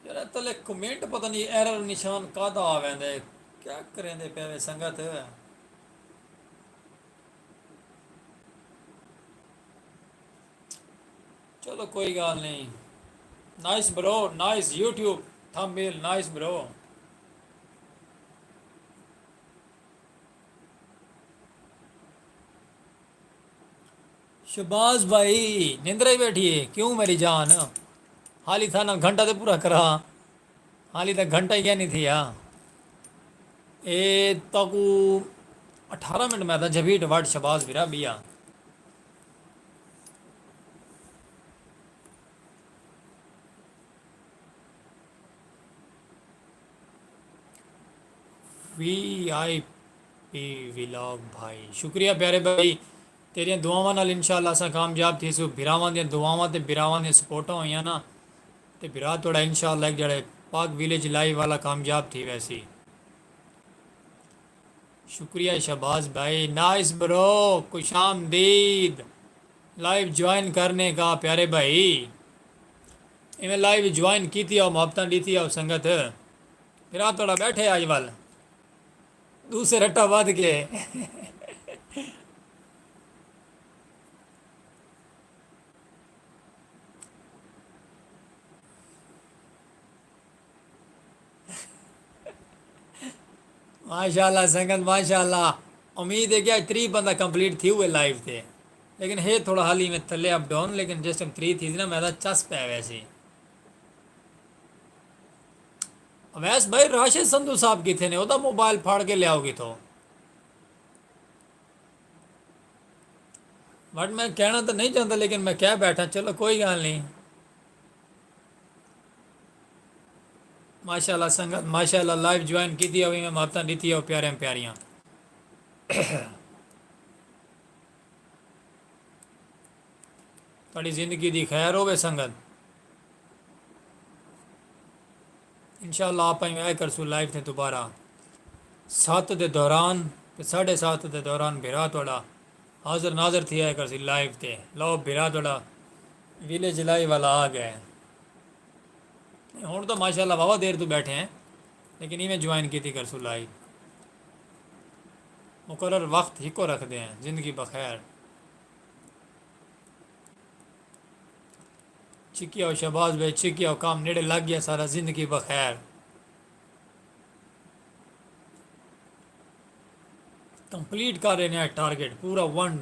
یار تلے کمنٹ پتہ نہیں ایرر نشان کادا آ ویندے، کیا کریندے پے وے سنگت؟ چلو کوئی گال نہیں۔ نائس برو، نائس یوٹیوب تھمبنیل، نائس برو۔ شہباز بھائی نندرے بیٹھی ہے کیوں میری جان؟ حالی تھا نال گھنٹہ تے پورا کرا۔ حالی تک گھنٹہ ہی کیا نہیں تھی ہاں۔ اے تاکو اٹھارہ منٹ میں تھا جھبیٹ وٹ شہباز بھرا بیا۔ وی آئی پی ولاگ بھائی شکریہ پیارے بھائی۔ تیریاں دعاواں نال انشاءاللہ اساں کامیاب تھیسوں۔ بھراواں دیاں دعاواں تے بھراواں دیاں سپورٹاں ہوئیاں نا تے بھرا تہاڈا انشاءاللہ ہک جیڑھے پاک ویلیج لائیو والا کامیاب تھی ویسی۔ شکریہ شہباز بھائی، نائس برو، خوش آمدید۔ لائیو جوائن کرنے کا پیارے بھائی۔ ایویں لائیو جوائن کیتی آؤ، محبتاں ڈیتی آؤ سنگت۔ پھر آپ تھوڑا بیٹھے آج ول دوسرے رٹا ود کے۔ ماشاءاللہ سنگت، ماشاءاللہ۔ امید ہے کہ اج تری بندہ کمپلیٹ تھی ہوئے لائیو تے، لیکن ہے تھوڑا حالی میں تھلے اپ ڈاؤن، لیکن جس ٹائم تری تھی نا میں چس پے ویسی۔ اویس بھائی، راشد سندھو صاحب کتھے نے؟ او دا موبائل پھاڑ کے لیاؤ کتھوں؟ بٹ میں کہنا تو نہیں چاہتا، لیکن میں کہہ بیٹھا، چلو کوئی گال نہیں۔ ماشاءاللہ سنگت، ماشاءاللہ، لائیو جوائن کیتی ہوئی میں محبتاں ڈتی ہو پیاریاں پیاریاں۔ تہاڈی زندگی دی خیر ہووے سنگت۔ انشاءاللہ آپاں ایویں آئے کرسوں لائیو تے دوبارہ۔ ست دے دوران تے ساڈھے ست دے دوران بھرا تہاڈا حاضر ناظر تھی آئے کرسی لائیو تے۔ لو بھرا تہاڈا ویلیج لائیو والا آ گئے۔ ہن تو ماشاءاللہ واہوا دیر تو بیٹھے ہیں، لیکن ایویں جوائن کیتی کرسوں لائیو۔ مقرر وقت ہکو رکھدے ہیں۔ زندگی بخیر۔ چھکی آؤ شہباز بھائی، چھکی آؤ، کام نیڑے لگ گیا سارا، زندگی بخیر۔ کمپلیٹ کر رہے ہیں ٹارگٹ پورا ون۔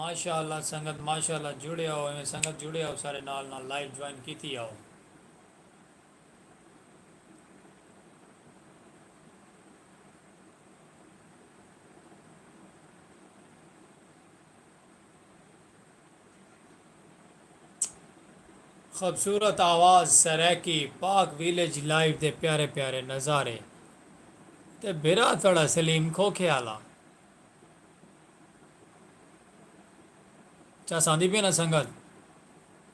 ماشاء اللہ سنگت، ماشاء اللہ، جڑے آؤ، ایویں سنگت جڑے آؤ، سارے نال نال لائیو جوائن کیتی آؤ۔ خوبصورت آواز سرائیکی، پاک ویلیج لائیو دے پیارے پیارے نظارے۔ تے بھرا تھوڑا سلیم کھوکھے آلا۔ چس آندی پئی نا سنگت؟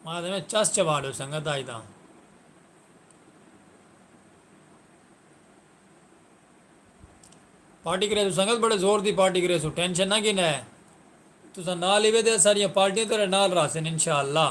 ماں دے میں چس چوا ڈو سنگت آج دا۔ پارٹی کرے سو سنگت، بڑے زور دی پارٹی کرے سو، ٹینشن نہ گھن ہے۔ تساں نال ہی ویدے، ساریاں پارٹیاں تیرے نال رہسن انشاءاللہ۔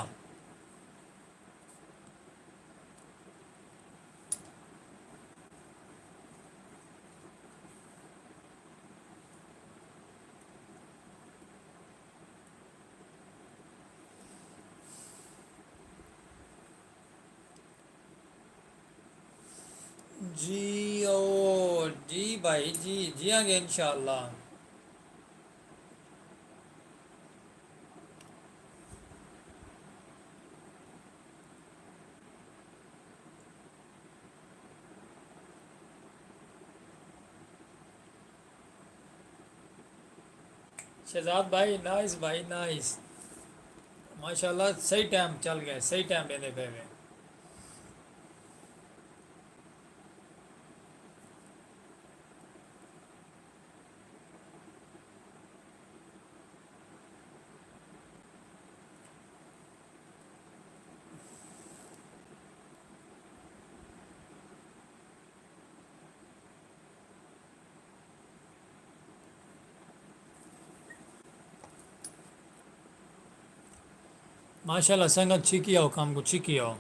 جی او، جی بھائی جی، جیاں گے انشاءاللہ۔ شہزاد بھائی، نائس بھائی، نائس۔ ماشاءاللہ، صحیح ٹائم چل گئے، صحیح ٹائم ݙیندے پئے وے۔ ماشاءاللہ سنگت، چھکی آؤ، کم کوں چھکی آؤ۔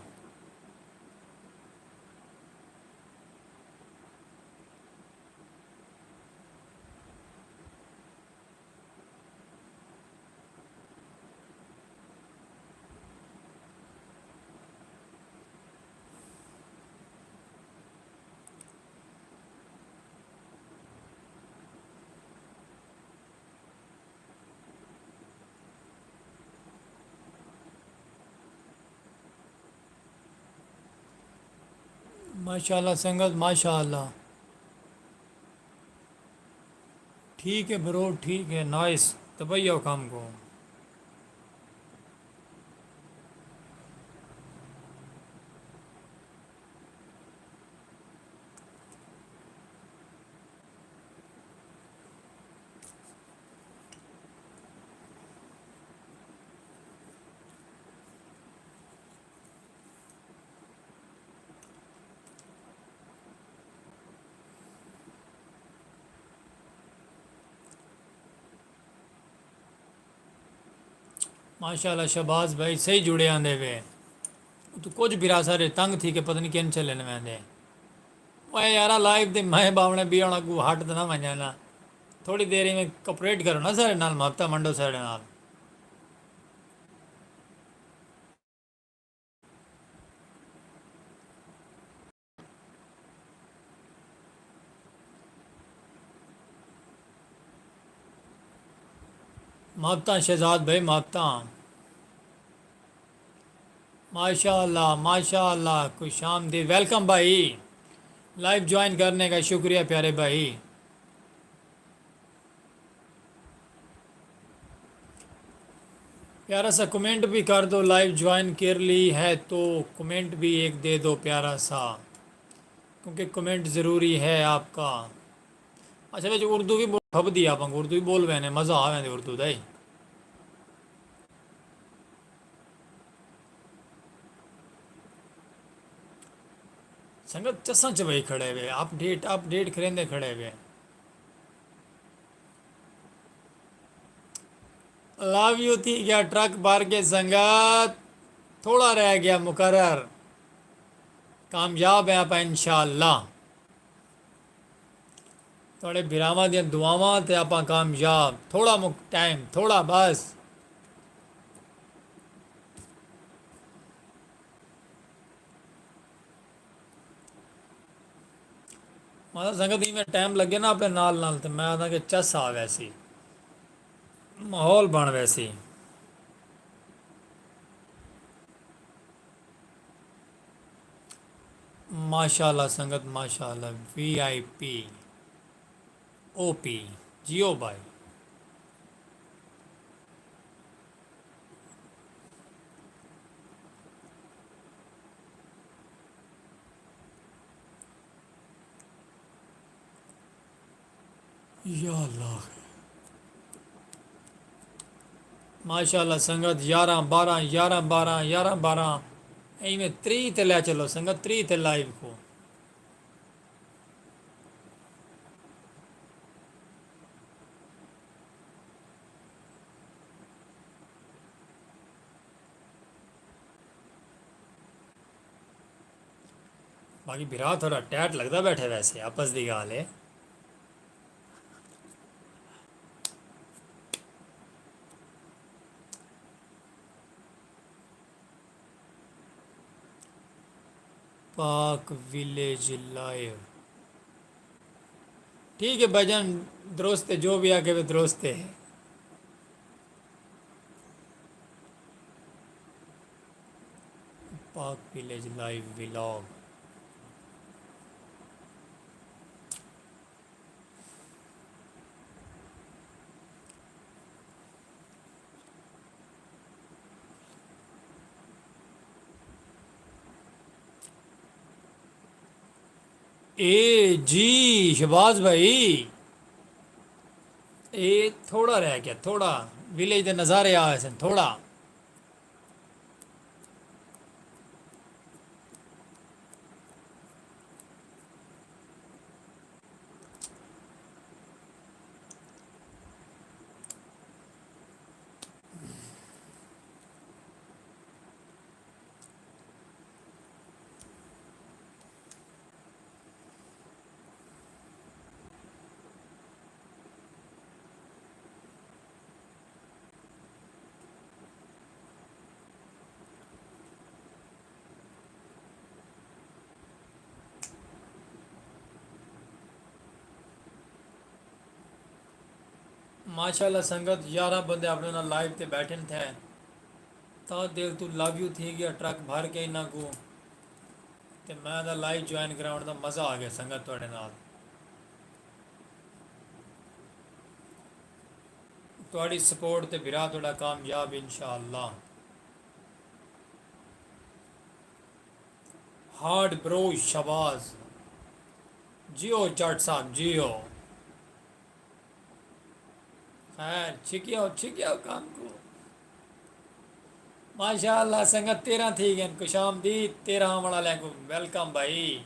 ماشاءاللہ سنگت، ماشاءاللہ۔ ٹھیک ہے برو، ٹھیک ہے، نائس۔ تبئی آؤ کم کوں۔ ماشاءاللہ شہباز بھائی، صحیح جڑے آندے وے۔ تو کچھ بھرا سارے تنگ تھی کے پتہ نہیں کن چلے نہ ویندے۔ اوئے یارا، لائیو دے میں باونے بھی ہن اگوں ہٹ تے نہ ونجاں نا۔ تھوڑی دیر ایویں کوپریٹ کرو نا سارے نال، محبتاں ونڈو سارے نال۔ محبتاں شہزاد بھائی، محبتاں۔ ماشاء اللہ، ماشاء اللہ، خوش آمدید، ویلکم بھائی، لائیو جوائن کرنے کا شکریہ پیارے بھائی۔ پیارا سا کمنٹ بھی کر دو، لائیو جوائن کر لی ہے تو کمنٹ بھی ایک دے دو پیارا سا، کیونکہ کمنٹ ضروری ہے آپ کا۔ اچھا، وچ اردو بھی بول، کھبدی آپاں کوں اردو بھی بول وینے، مزہ آ ویندے اردو دا ہی۔ سنگت چساں چوائی کھڑے وے، اپ ڈیٹ، اپ ڈیٹ کریندے کھڑے وے۔ لو یو تھی گیا ٹرک بھر کے سنگت، تھوڑا رہ گیا مقرر، کامیاب ہیں آپ انشاءاللہ۔ تہاݙے بھراواں دیاں دعاواں تے آپاں کامیاب۔ تھوڑا مک-، ٹائم، تھوڑا بس۔ مطلب سنگت، ایویں ٹائم لڳے نا اپݨے نال نال، تے میں آہداں کہ چس آ ویسی، ماحول بݨ ویسی۔ ماشاءاللہ سنگت، ماشاءاللہ۔ وی آئی پی، او پی، جیو بھائی۔ یا اللہ۔ ماشاءاللہ سنگت، یارہ بارہ، یارہ بارہ، یارہ بارہ، ایویں تریہہ تے لے چلو سنگت، تریہہ تے لائیو کو۔ باقی بھرا تھوڑا ٹائٹ لگدا بیٹھے، ویسے آپس دی ڳالھ ہے۔ پاک ویلیج لائیو۔ ٹھیک ہے بھائی جان، درست ہے، جو بھی آگے وہ درست ہے۔ پاک ویلیج لائیو ولاگ۔ اے جی شہباز بھائی، اے تھوڑا رہ گیا، تھوڑا ویلیج دے نظارے آ سن، تھوڑا۔ ماشاءاللہ سنگت، یارہ بندے اپنے نال لائیو تے بیٹھن تھے، تا دل تو لو یو تھی گیا، ٹرک بھر کے انہاں کو۔ تے میں دا لائیو جوائن کراون دا مزہ آ گیا سنگت تہاڈے نال۔ تہاڈی سپورٹ تے بھرا تہاڈا کامیاب انشاءاللہ۔ ہارڈ برو شہباز، جیو جٹ صاحب، جیو۔ خیر، چھکیو، چھکیو کم کو۔ ماشاءاللہ سنگت، تیرہ تھی گئے، خوش آمدید، تیرہ آوݨ والے کو ویلکم بھائی۔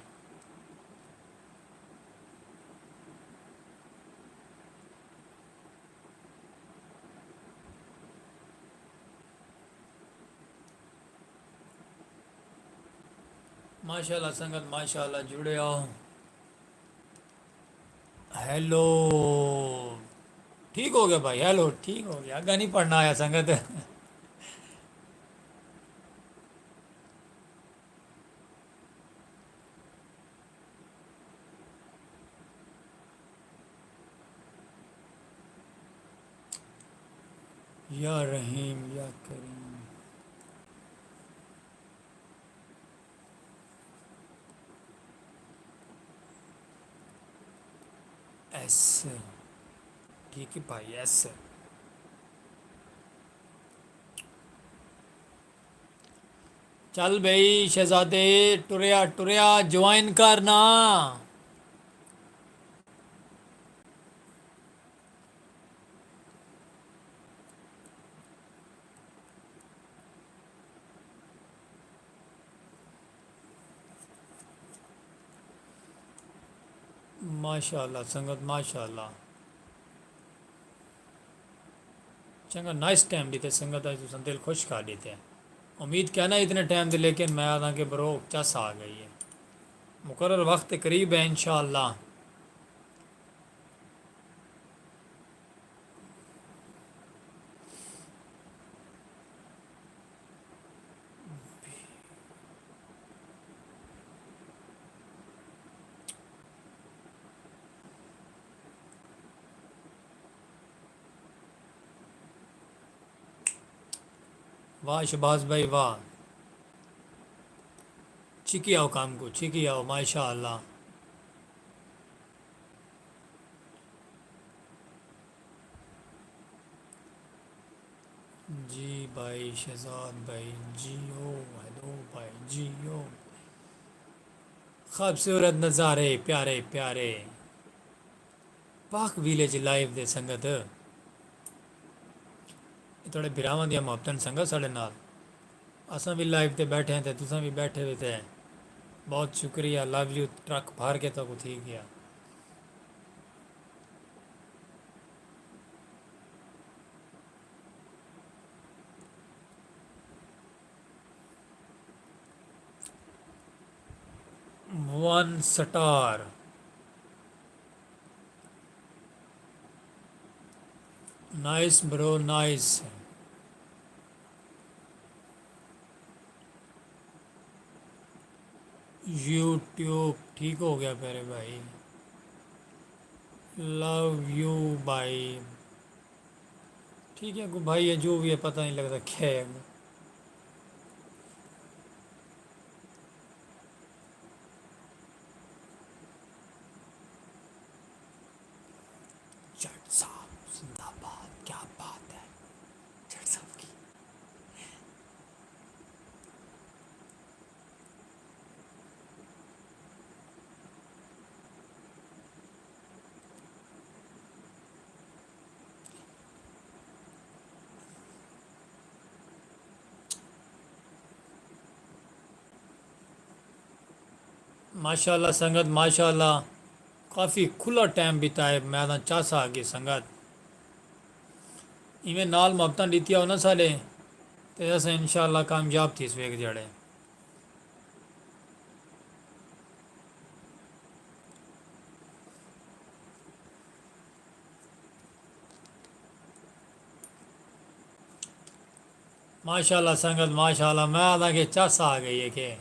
ماشاءاللہ سنگت، ماشاءاللہ، جڑے آؤ۔ ہیلو، ٹھیک ہو گیا بھائی، ہیلو، ٹھیک ہو گیا، اگا نہیں پڑھنا آیا سنگت۔ یا رحیم یا کریم۔ ایس، ٹھیک ہے بھائی، ایس۔ چل بھئی شہزادے، ٹریا ٹریا جوائن کرنا۔ ماشاءاللہ سنگت، ماشاءاللہ۔ چنگا نائس ٹائم ݙتے سنگت، اڄ تساں دل خوش کر ݙتے۔ امید کائنا اتنے ٹائم دی، لیکن میں آکھاں کہ برو چس آ ڳئی ہے۔ مقرر وقت قریب ہے انشاءاللہ۔ واہ شہباز بھائی واہ۔ چھکی آؤ کام کو، چھکی آؤ، ماشاء اللہ۔ جی بھائی شہزاد بھائی، جیو۔ ہیلو بھائی، جیو۔ خوبصورت نظارے، پیارے پیارے۔ پاک ویلیج لائیو دے سنگت، اے تہاݙے بھراواں دیاں محبتاں سنگت ساݙے نال۔ اساں وی لائیو تے ٻیٹھے ہیں تے تساں وی ٻیٹھے ہوئے تے بہت شکریہ، لو یو۔ ٹرک بھر کے تہاکوں تھی ڳیا۔ ون سٹار۔ نائس برو، نائس۔ یوٹیوب ٹھیک ہو گیا پیارے بھائی۔ لو یو بھائی۔ ٹھیک ہے، کوئی بھائی ہے، جو بھی ہے، پتہ نہیں لگتا کیا ہے۔ جٹ صاحب زندہ باد، کیا بات ہے جٹ صاحب کی۔ ماشاء اللہ سنگت، ماشاء اللہ، کافی کھلا ٹائم بتائے، میں تاں چس آ گئی سنگت۔ ایویں نال محبتاں ݙتیاں ہو نا ساݙے، تے اساں انشاءاللہ کامیاب تھیسوں ہک جیڑھے۔ ماشاءاللہ سنگت، ماشاءاللہ، میں آہداں کہ چس آ ڳئی ہے کہ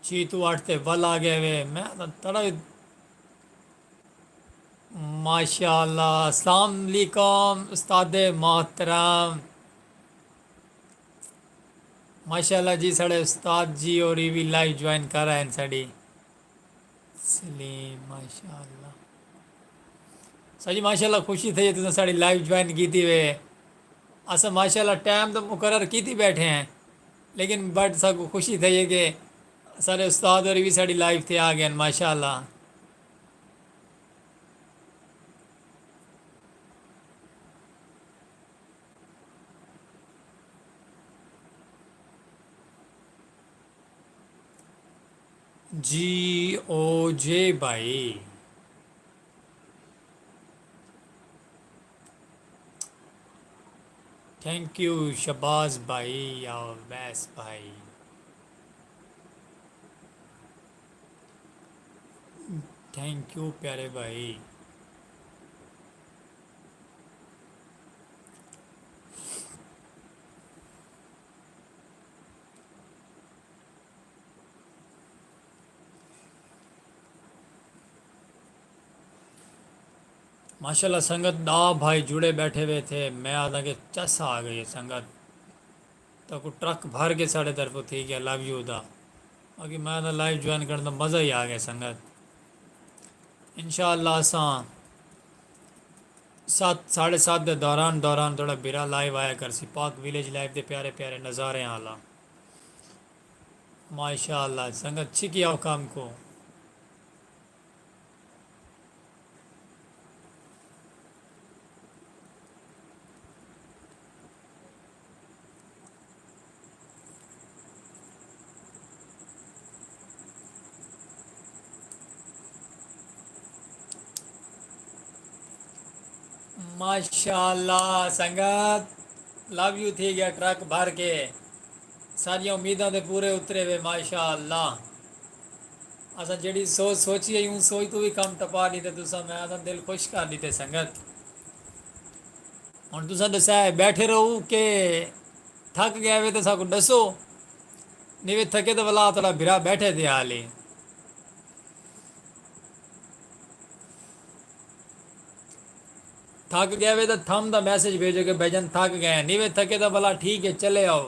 چھی توں اٹھ تے ول آ ڳئے وے، میں آہداں تڑا۔ ماشاءاللہ، السلام علیکم استاد محترم۔ ماشاءاللہ جی، ساݙے استاد جی ہوری وی لائیو جوائن کر آئے ہیں ساݙی۔ سلیم، ماشاءاللہ۔ سر جی، ماشاءاللہ، خوشی تھئی ہے تساں ساݙی لائیو جوائن کیتی وے۔ اساں ماشاءاللہ ٹائم تو مقرر کیتی ٻیٹھے ہیں، لیکن بٹ ساکوں خوشی تھئی ہے کہ ساݙے استاد ہوری وی ساݙی لائیو تے آ ڳئے ہیں، ماشاءاللہ۔ جی او جے بھائی۔ تھینک یو شہباز بھائی یا اویس بھائی۔ تھینک یو پیارے بھائی۔ ماشاءاللہ سنگت، ݙاہ بھائی جڑے ٻیٹھے ہوئے تھے، میں آہداں کہ چس آ ڳئی ہے سنگت۔ تہاکوں ٹرک بھر کے ساݙے طرفوں تھی ڳیا، لو یو دا۔ باقی میں آہداں لائیو جوائن کرݨ دا مزہ ہی آ ڳیا سنگت۔ انشاءاللہ اساں ست، ساڑھے ست دے دوران، دوران تہاݙا بھرا لائیو آیا کرسی، پاک ویلیج لائیو دے پیارے پیارے نظاریاں آلا۔ ماشاءاللہ سنگت، چھکی آؤ کم کو۔ ماشاءاللہ سنگت، لو یو تھی ڳیا ٹرک بھر کے۔ ساݙیاں امیداں دے پورے اترے وے، ماشاءاللہ۔ اساں جیڑھی سوچ سوچی ہے، اوں سوچ توں وی کم ٹپا ݙتے تساں، میں آہداں دل خوش کر ݙتے سنگت۔ ہݨ تساں ݙسائے ٻیٹھے رہو کہ تھک ڳئے وے تاں ساکوں ݙسو، نی وے تھکے تاں ولا تہاݙا بھرا ٻیٹھے تے حال ہی۔ تھک ڳئے وے تاں تھم دا میسج بھیجو کہ بھائی جان تھک ڳئے ہیں، نی وے تھکے تاں ولا ٹھیک ہے، چلے آؤ۔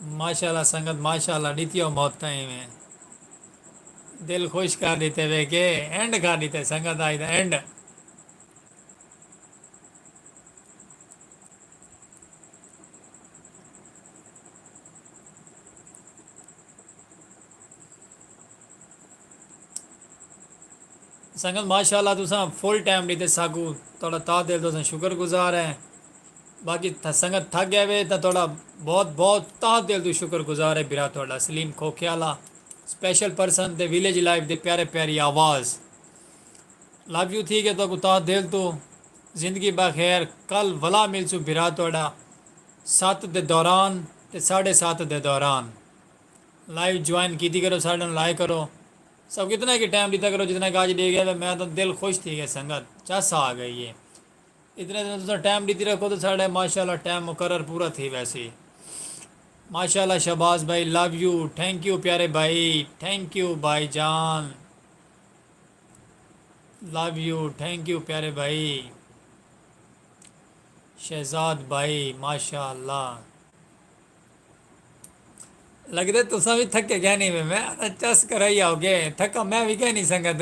ماشاءاللہ سنگت، ماشاءاللہ، ݙتی او موت تائیں میں۔ دل خوش کر ݙتے وے کے اینڈ کر ݙتے سنگت، آج دا اینڈ۔ سنگت، ماشاءاللہ، تساں فل ٹائم ݙتے ساکوں، تہاݙا تہہ دل توں اساں شکر گزار ہیں۔ باقی تھا سنگت تھک ڳئے وے تاں تہاݙا بہت بہت تہہ دل توں شکر گزار ہے بھرا، تہاݙا سلیم کھوکھے والا، اسپیشل پرسن تے ویلیج لائف دے پیارے پیاری آواز۔ لو یو تھی ڳئے تہاکوں تہہ دل توں۔ زندگی بخیر، کل ولا ملسوں بھرا تہاݙا ست دے دوران تے ساڑھے ست دے دوران۔ لائیو جوائن کیتی کرو، ساݙے نال لائے کرو۔ سب کتنا کہ ٹائم ݙتا کرو، جتنا کہ اڄ ݙے ڳئے، میں تاں دل خوش تھی ڳئے سنگت، چس آ ڳئی ہے۔ اتنے دن تساں ٹائم ݙتی رکھو تو ساݙے ماشاءاللہ ٹائم مقرر پورا تھی ویسی۔ ماشاءاللہ شہباز بھائی، لو یو، تھینک یو پیارے بھائی، تھینک یو بھائی جان، لو یو، تھینک یو پیارے بھائی۔ شہزاد بھائی، ماشاءاللہ۔ لڳدے تساں وی تھکے کینی وے، میں آہدا چس کرائی آؤ گے، تھکا میں وی کینی سنگت۔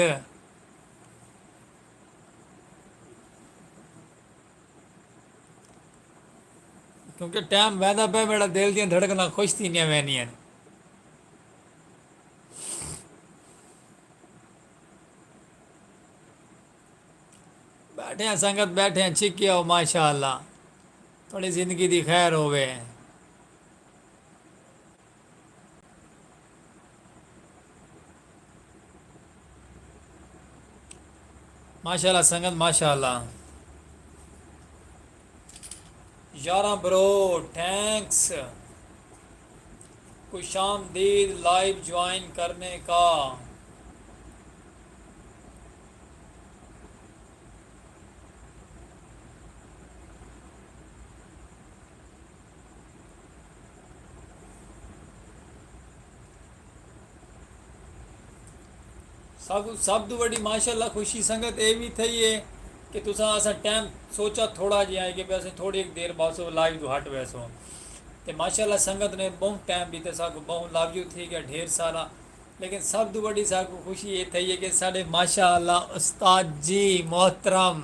کیونکہ ٹائم ویندا پئے، میݙا دل دیاں دھڑکناں خوش تھیندیاں ویندیاں۔ ٻیٹھے ہیں سنگت، ٻیٹھے ہیں، چھکی آؤ، ماشاءاللہ۔ تہاݙی زندگی دی خیر ہووے۔ ماشاءاللہ سنگت، ماشاءاللہ۔ یاراں برو، تھینکس۔ خوش آمدید لائیو جوائن کرنے کا۔ سب سب توں وݙی ماشاءاللہ خوشی سنگت اے وی تھئی ہے کہ تساں اساں ٹائم سوچا تھوڑا جیہا ہے کہ بس تھوڑی ہک دیر بس لائیو توں ہٹ ویسوں۔ تے ماشاءاللہ سنگت نے ٻہوں ٹائم ݙتے، ساکوں ٻہوں لو یو تھی ڳیا ڈھیر سارا۔ لیکن سب توں وݙی ساکوں خوشی اے تھئی ہے کہ ساݙے ماشاءاللہ استاد جی محترم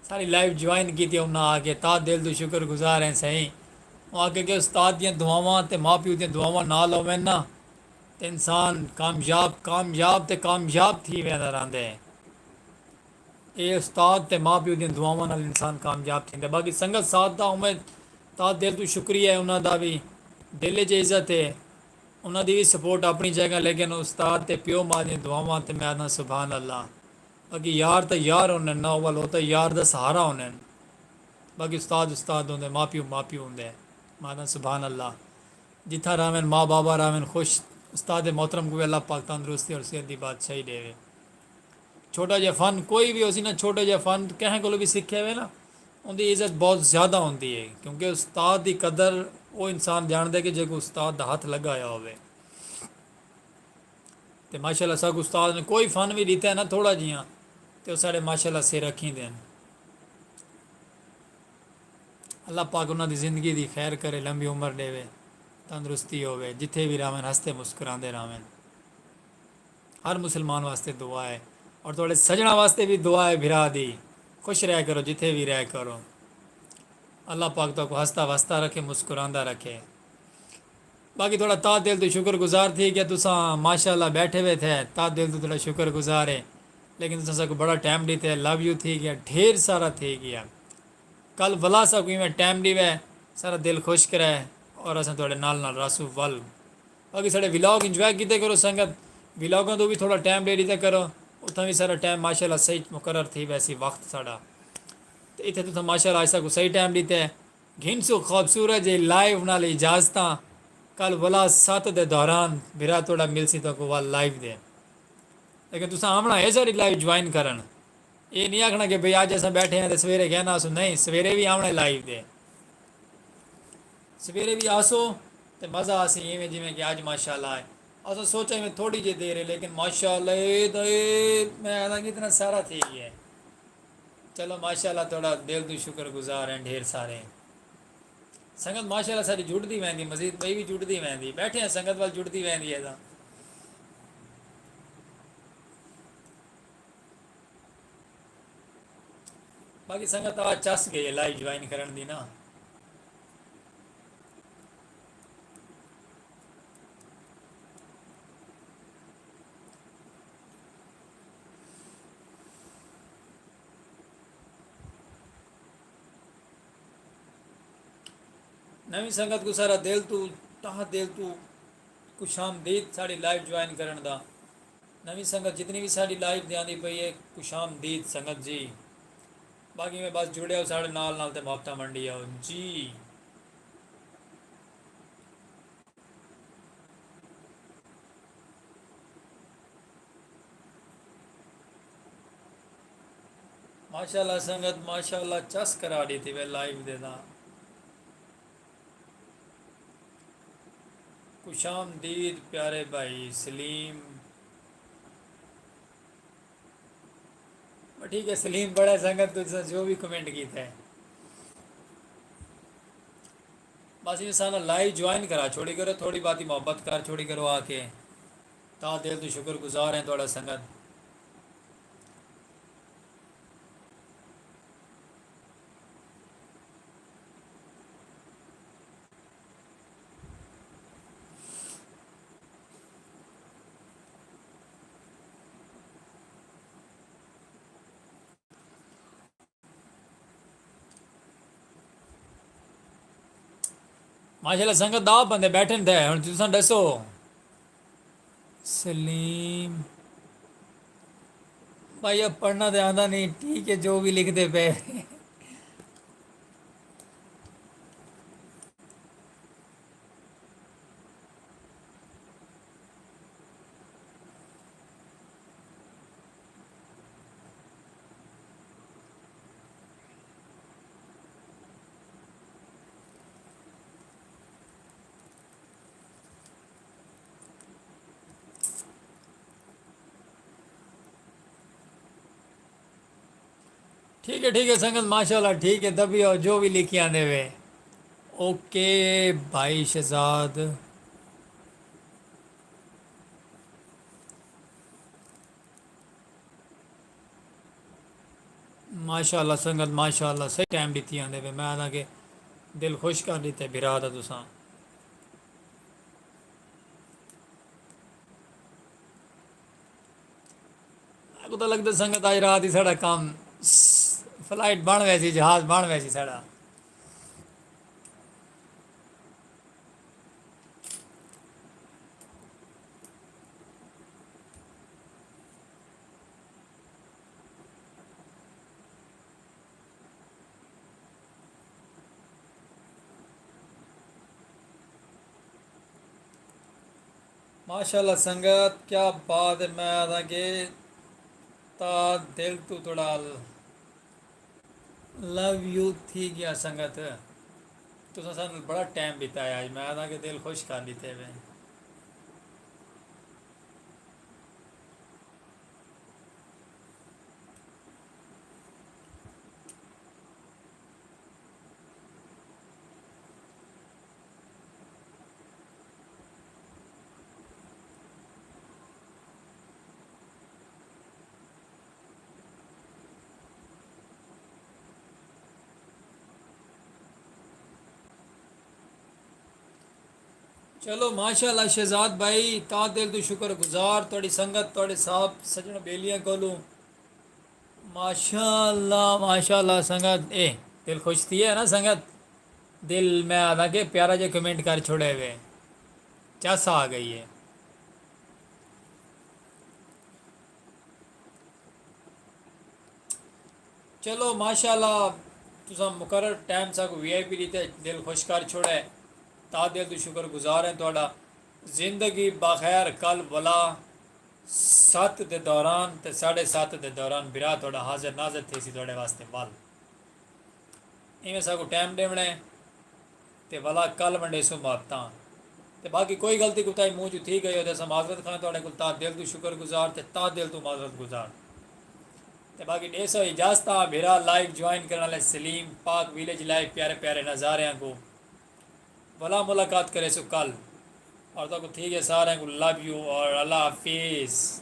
ساری لائیو جوائن کیتی، انہاں آکھے تہہ دل توں شکر گزار ہیں سئیں۔ او آکھے کہ استاد دیاں دعاواں تے ماء پیو دیاں دعاواں نال ہوون نا تے انسان کامیاب، کامیاب تے کامیاب تھی ویندا رہندے۔ اے استاد تے ماء پیو دیاں دعاواں نال انسان کامیاب تھیندے۔ باقی سنگت ساتھ دا امید تہہ دل توں شکریہ ہے انہاں دا وی، دل اچ عزت ہے۔ انہاں دی وی سپورٹ اپݨی جگہ، لیکن استاد تے پیو ماء دیاں دعاواں تے میں آہداں سبحان اللہ۔ باقی یار تاں یار ہونن نا، اول او تاں یار دا سہارا ہونن۔ باقی استاد استاد ہوندے، ماء پیو ماء پیو ہوندے۔ میں آہداں سبحان اللہ۔ جتھاں رہون ماء بابا رہون خوش، استاد محترم کوں وی اللہ پاک تندرستی اور صحت دی بادشاہی ݙیوے۔ چھوٹا جیہا فن کوئی وی ہوسی نا، چھوٹا جیہا فن کہیں کولوں وی سکھے ہوئے نا، اوندی عزت بہت زیادہ ہوندی ہے، کیونکہ استاد دی قدر او انسان ڄاݨدے کہ جیکوں استاد دا ہتھ لڳا ہویا ہووے۔ تے ماشاءاللہ ساکوں استاد نے کوئی فن وی ݙتا ہے نا تھوڑا جیہاں، تے او ساݙے ماشاءاللہ سر رکھیندے ہن۔ اللہ پاک انہاں دی زندگی دی خیر کرے، لمبی عمر ݙیوے، تندرستی ہووے، جتھے وی رہون ہستے مسکراندے رہون۔ ہر مسلمان واسطے دعا ہے اور تہاݙے سڄݨاں واسطے وی دعا ہے بھرا دی۔ خوش رہیا کرو جتھے وی رہیا کرو۔ اللہ پاک تہاکوں ہسدا وسدا رکھے، مسکراندا رکھے۔ باقی تہاݙا تہہ دل توں شکر گزار تھی ڳیا، تساں ماشاءاللہ ٻیٹھے ہوئے تھے، تہہ دل توں تہاݙا شکر گزار ہے، لیکن تساں ساکوں بڑا ٹائم ݙتے، لو یو تھی ڳیا، ڈھیر سارا تھی ڳیا۔ کل ولا ساکوں ایویں ٹائم ݙیوے، ساݙا دل خوش کرے اور اساں تہاݙے نال نال رہسوں ول۔ باقی ساݙے ولاگ انجوائے کیتے کرو سنگت، ولاگاں توں وی تھوڑا ٹائم ݙے ݙتا کرو، اتھاں وی ساݙا ٹائم ماشاءاللہ صحیح مقرر تھی ویسی وقت ساݙا۔ تے اتھے تساں ماشاءاللہ اساکوں صحیح ٹائم ݙتے۔ گھنسوں خوبصورت جے لائیو نال اجازتاں۔ کل ولا ست دے دوران بھرا تہاݙا ملسی تہاکوں ول لائیو دے۔ لیکن تساں آوݨا ہے ساݙی لائیو جوائن کرݨ۔ اے نی آکھݨا کہ بھئی اڄ اساں ٻیٹھے ہیں تے سویرے کہنا اسوں، نہیں، سویرے وی آوݨے لائیو دے۔ سویرے وی آسو تے مزہ آسی، ایویں جیویں کہ اڄ ماشاءاللہ ہے۔ اساں سوچا ایویں تھوڑی جئی دیر ہے، لیکن ماشاءاللہ اے تاں اے میں آہداں کہ اتنا سارا تھی ڳیا ہے۔ چلو ماشاءاللہ تہاݙا دل توں شکر گزار ہیں ڈھیر سارے۔ سنگت ماشاءاللہ ساری جڑدی ویندی، مزید ٻئی وی جڑدی ویندی، ٻیٹھے ہیں سنگت وال جڑدی ویندی ہے تاں۔ باقی سنگت آ چس گئی ہے لائیو جوائن کرن دی نا۔ نویں سنگت کو سارا دل تو، تہ دل تو خوش آمدید ساڑی لائیو جوائن کرن دا۔ نویں سنگت جتنی بھی ساڑی لائیو دے آندی پئی ہے، خوش آمدید سنگت جی۔ باقی میں بس جڑے ہو ساڑے نال نال تے محبتاں ونڈی آؤ جی۔ ماشاءاللہ سنگت، ماشاءاللہ چس کرا ݙیتی وے لائیو دے تاں۔ خوش آمدید پیارے بھائی سلیم۔ ٹھیک ہے سلیم، بڑا سنگت تساں جو بھی کمنٹ کیتا ہے۔ بس انسان لائیو جوائن کرا چھوڑی کرو، تھوڑی باتی محبت کر چھوڑی کرو آ کے۔ تاں دل تو شکر گزار ہیں تہاݙا سنگت۔ ماشاءاللہ سنگت دا بندے بیٹھے تھے، ہݨ تساں ݙسو۔ سلیم بھائی، اب پڑھنا تے آندا نہیں، ٹھیک ہے، جو بھی لکھدے پئے۔ ٹھیک ہے، ٹھیک ہے سنگت، ماشاءاللہ، ٹھیک ہے، دبی ہو، جو بھی لکھی آندے وے۔ اوکے بھائی شہزاد۔ ماشاءاللہ سنگت، ماشاءاللہ، صحیح ٹائم ݙتی آندے پئے۔ میں آہداں کہ دل خوش کر ݙتے بھرا دا تساں۔ میکوں تاں لڳدے سنگت اڄ رات ہی ساݙا کم س-، فلائٹ بݨ ویسی، جہاز بݨ ویسی ساݙا۔ ماشاءاللہ سنگت، کیا بات ہے، میں آہداں کہ تاں دل تو تھوڑا لو یو تھی ڳیا سنگت۔ تساں ساݙے نال بڑا ٹائم بتایا اڄ، میں آہداں کہ دل خوش کر ݙتے وے۔ چلو ماشاءاللہ شہزاد بھائی، تاں دل تو شکر گزار تہاݙی سنگت، تہاݙے صاحب سڄݨ ٻیلیاں کولوں۔ ماشاءاللہ، ماشاءاللہ سنگت، اے دل خوش تھی ہے نا سنگت؟ دل میں آہداں کہ پیارا جے کمنٹ کر چھوڑے وے، چس آ ڳئی ہے۔ چلو ماشاءاللہ، تساں مقرر ٹائم ساکوں وی آئی پی ݙتے، دل خوش کر چھوڑے، تاں دل تو شکر گزار ہیں تہاݙا۔ زندگی بخیر، کل ولا ست دے دوران تے ساڑھے ست دے دوران بھرا تہاݙا حاضر ناظر تھیسی تہاݙے واسطے ول۔ ایویں ساکوں ٹائم ݙیوݨے تے ولا کل ونڈیسوں محبتاں۔ تے باقی کوئی غلطی کوتاہی منہ چوں تھی ڳئی ہو تے اساں معذرت خواہ تہاݙے کول تہہ دل توں شکر گزار تے تہہ دل توں معذرت گزار۔ تے باقی ݙیسو اجازتاں، بھرا لائیو جوائن کرݨ آلے سلیم، پاک ویلیج لائیو، پیارے پیارے نظاریاں کوں ولا ملاقات کرے سو کل۔ اور تو کو ٹھیک ہے، سارے کو لو یو اور اللہ حافظ۔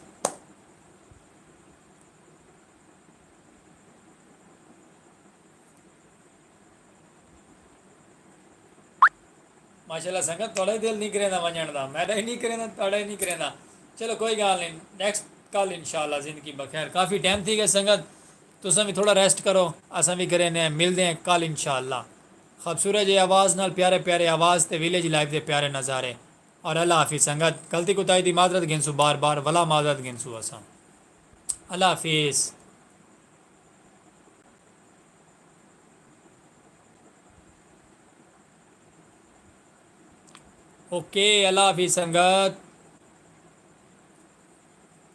ماشاءاللہ سنگت، تھوڑا ہی دل نہیں کریندا ونجن دا، میرا ہی نہیں کریندا، تھوڑا ہی نہیں کریندا۔ چلو کوئی گال نہیں، نیکسٹ کل انشاءاللہ زندگی بخیر۔ کافی ٹائم تھی گئے سنگت، تساں بھی تھوڑا ریسٹ کرو، اساں بھی کرے نے، ملدے ہیں کل انشاءاللہ۔ خوبصورت جی آواز نال، پیارے پیارے آواز تے ویلیج لائف دے پیارے نظارے۔ اور اللہ حافظ سنگت، غلطی کوتاہی دی معذرت گھنسو بار بار، ولا معذرت گھنسو اساں۔ اللہ حافظ۔ اوکے، اللہ حافظ سنگت۔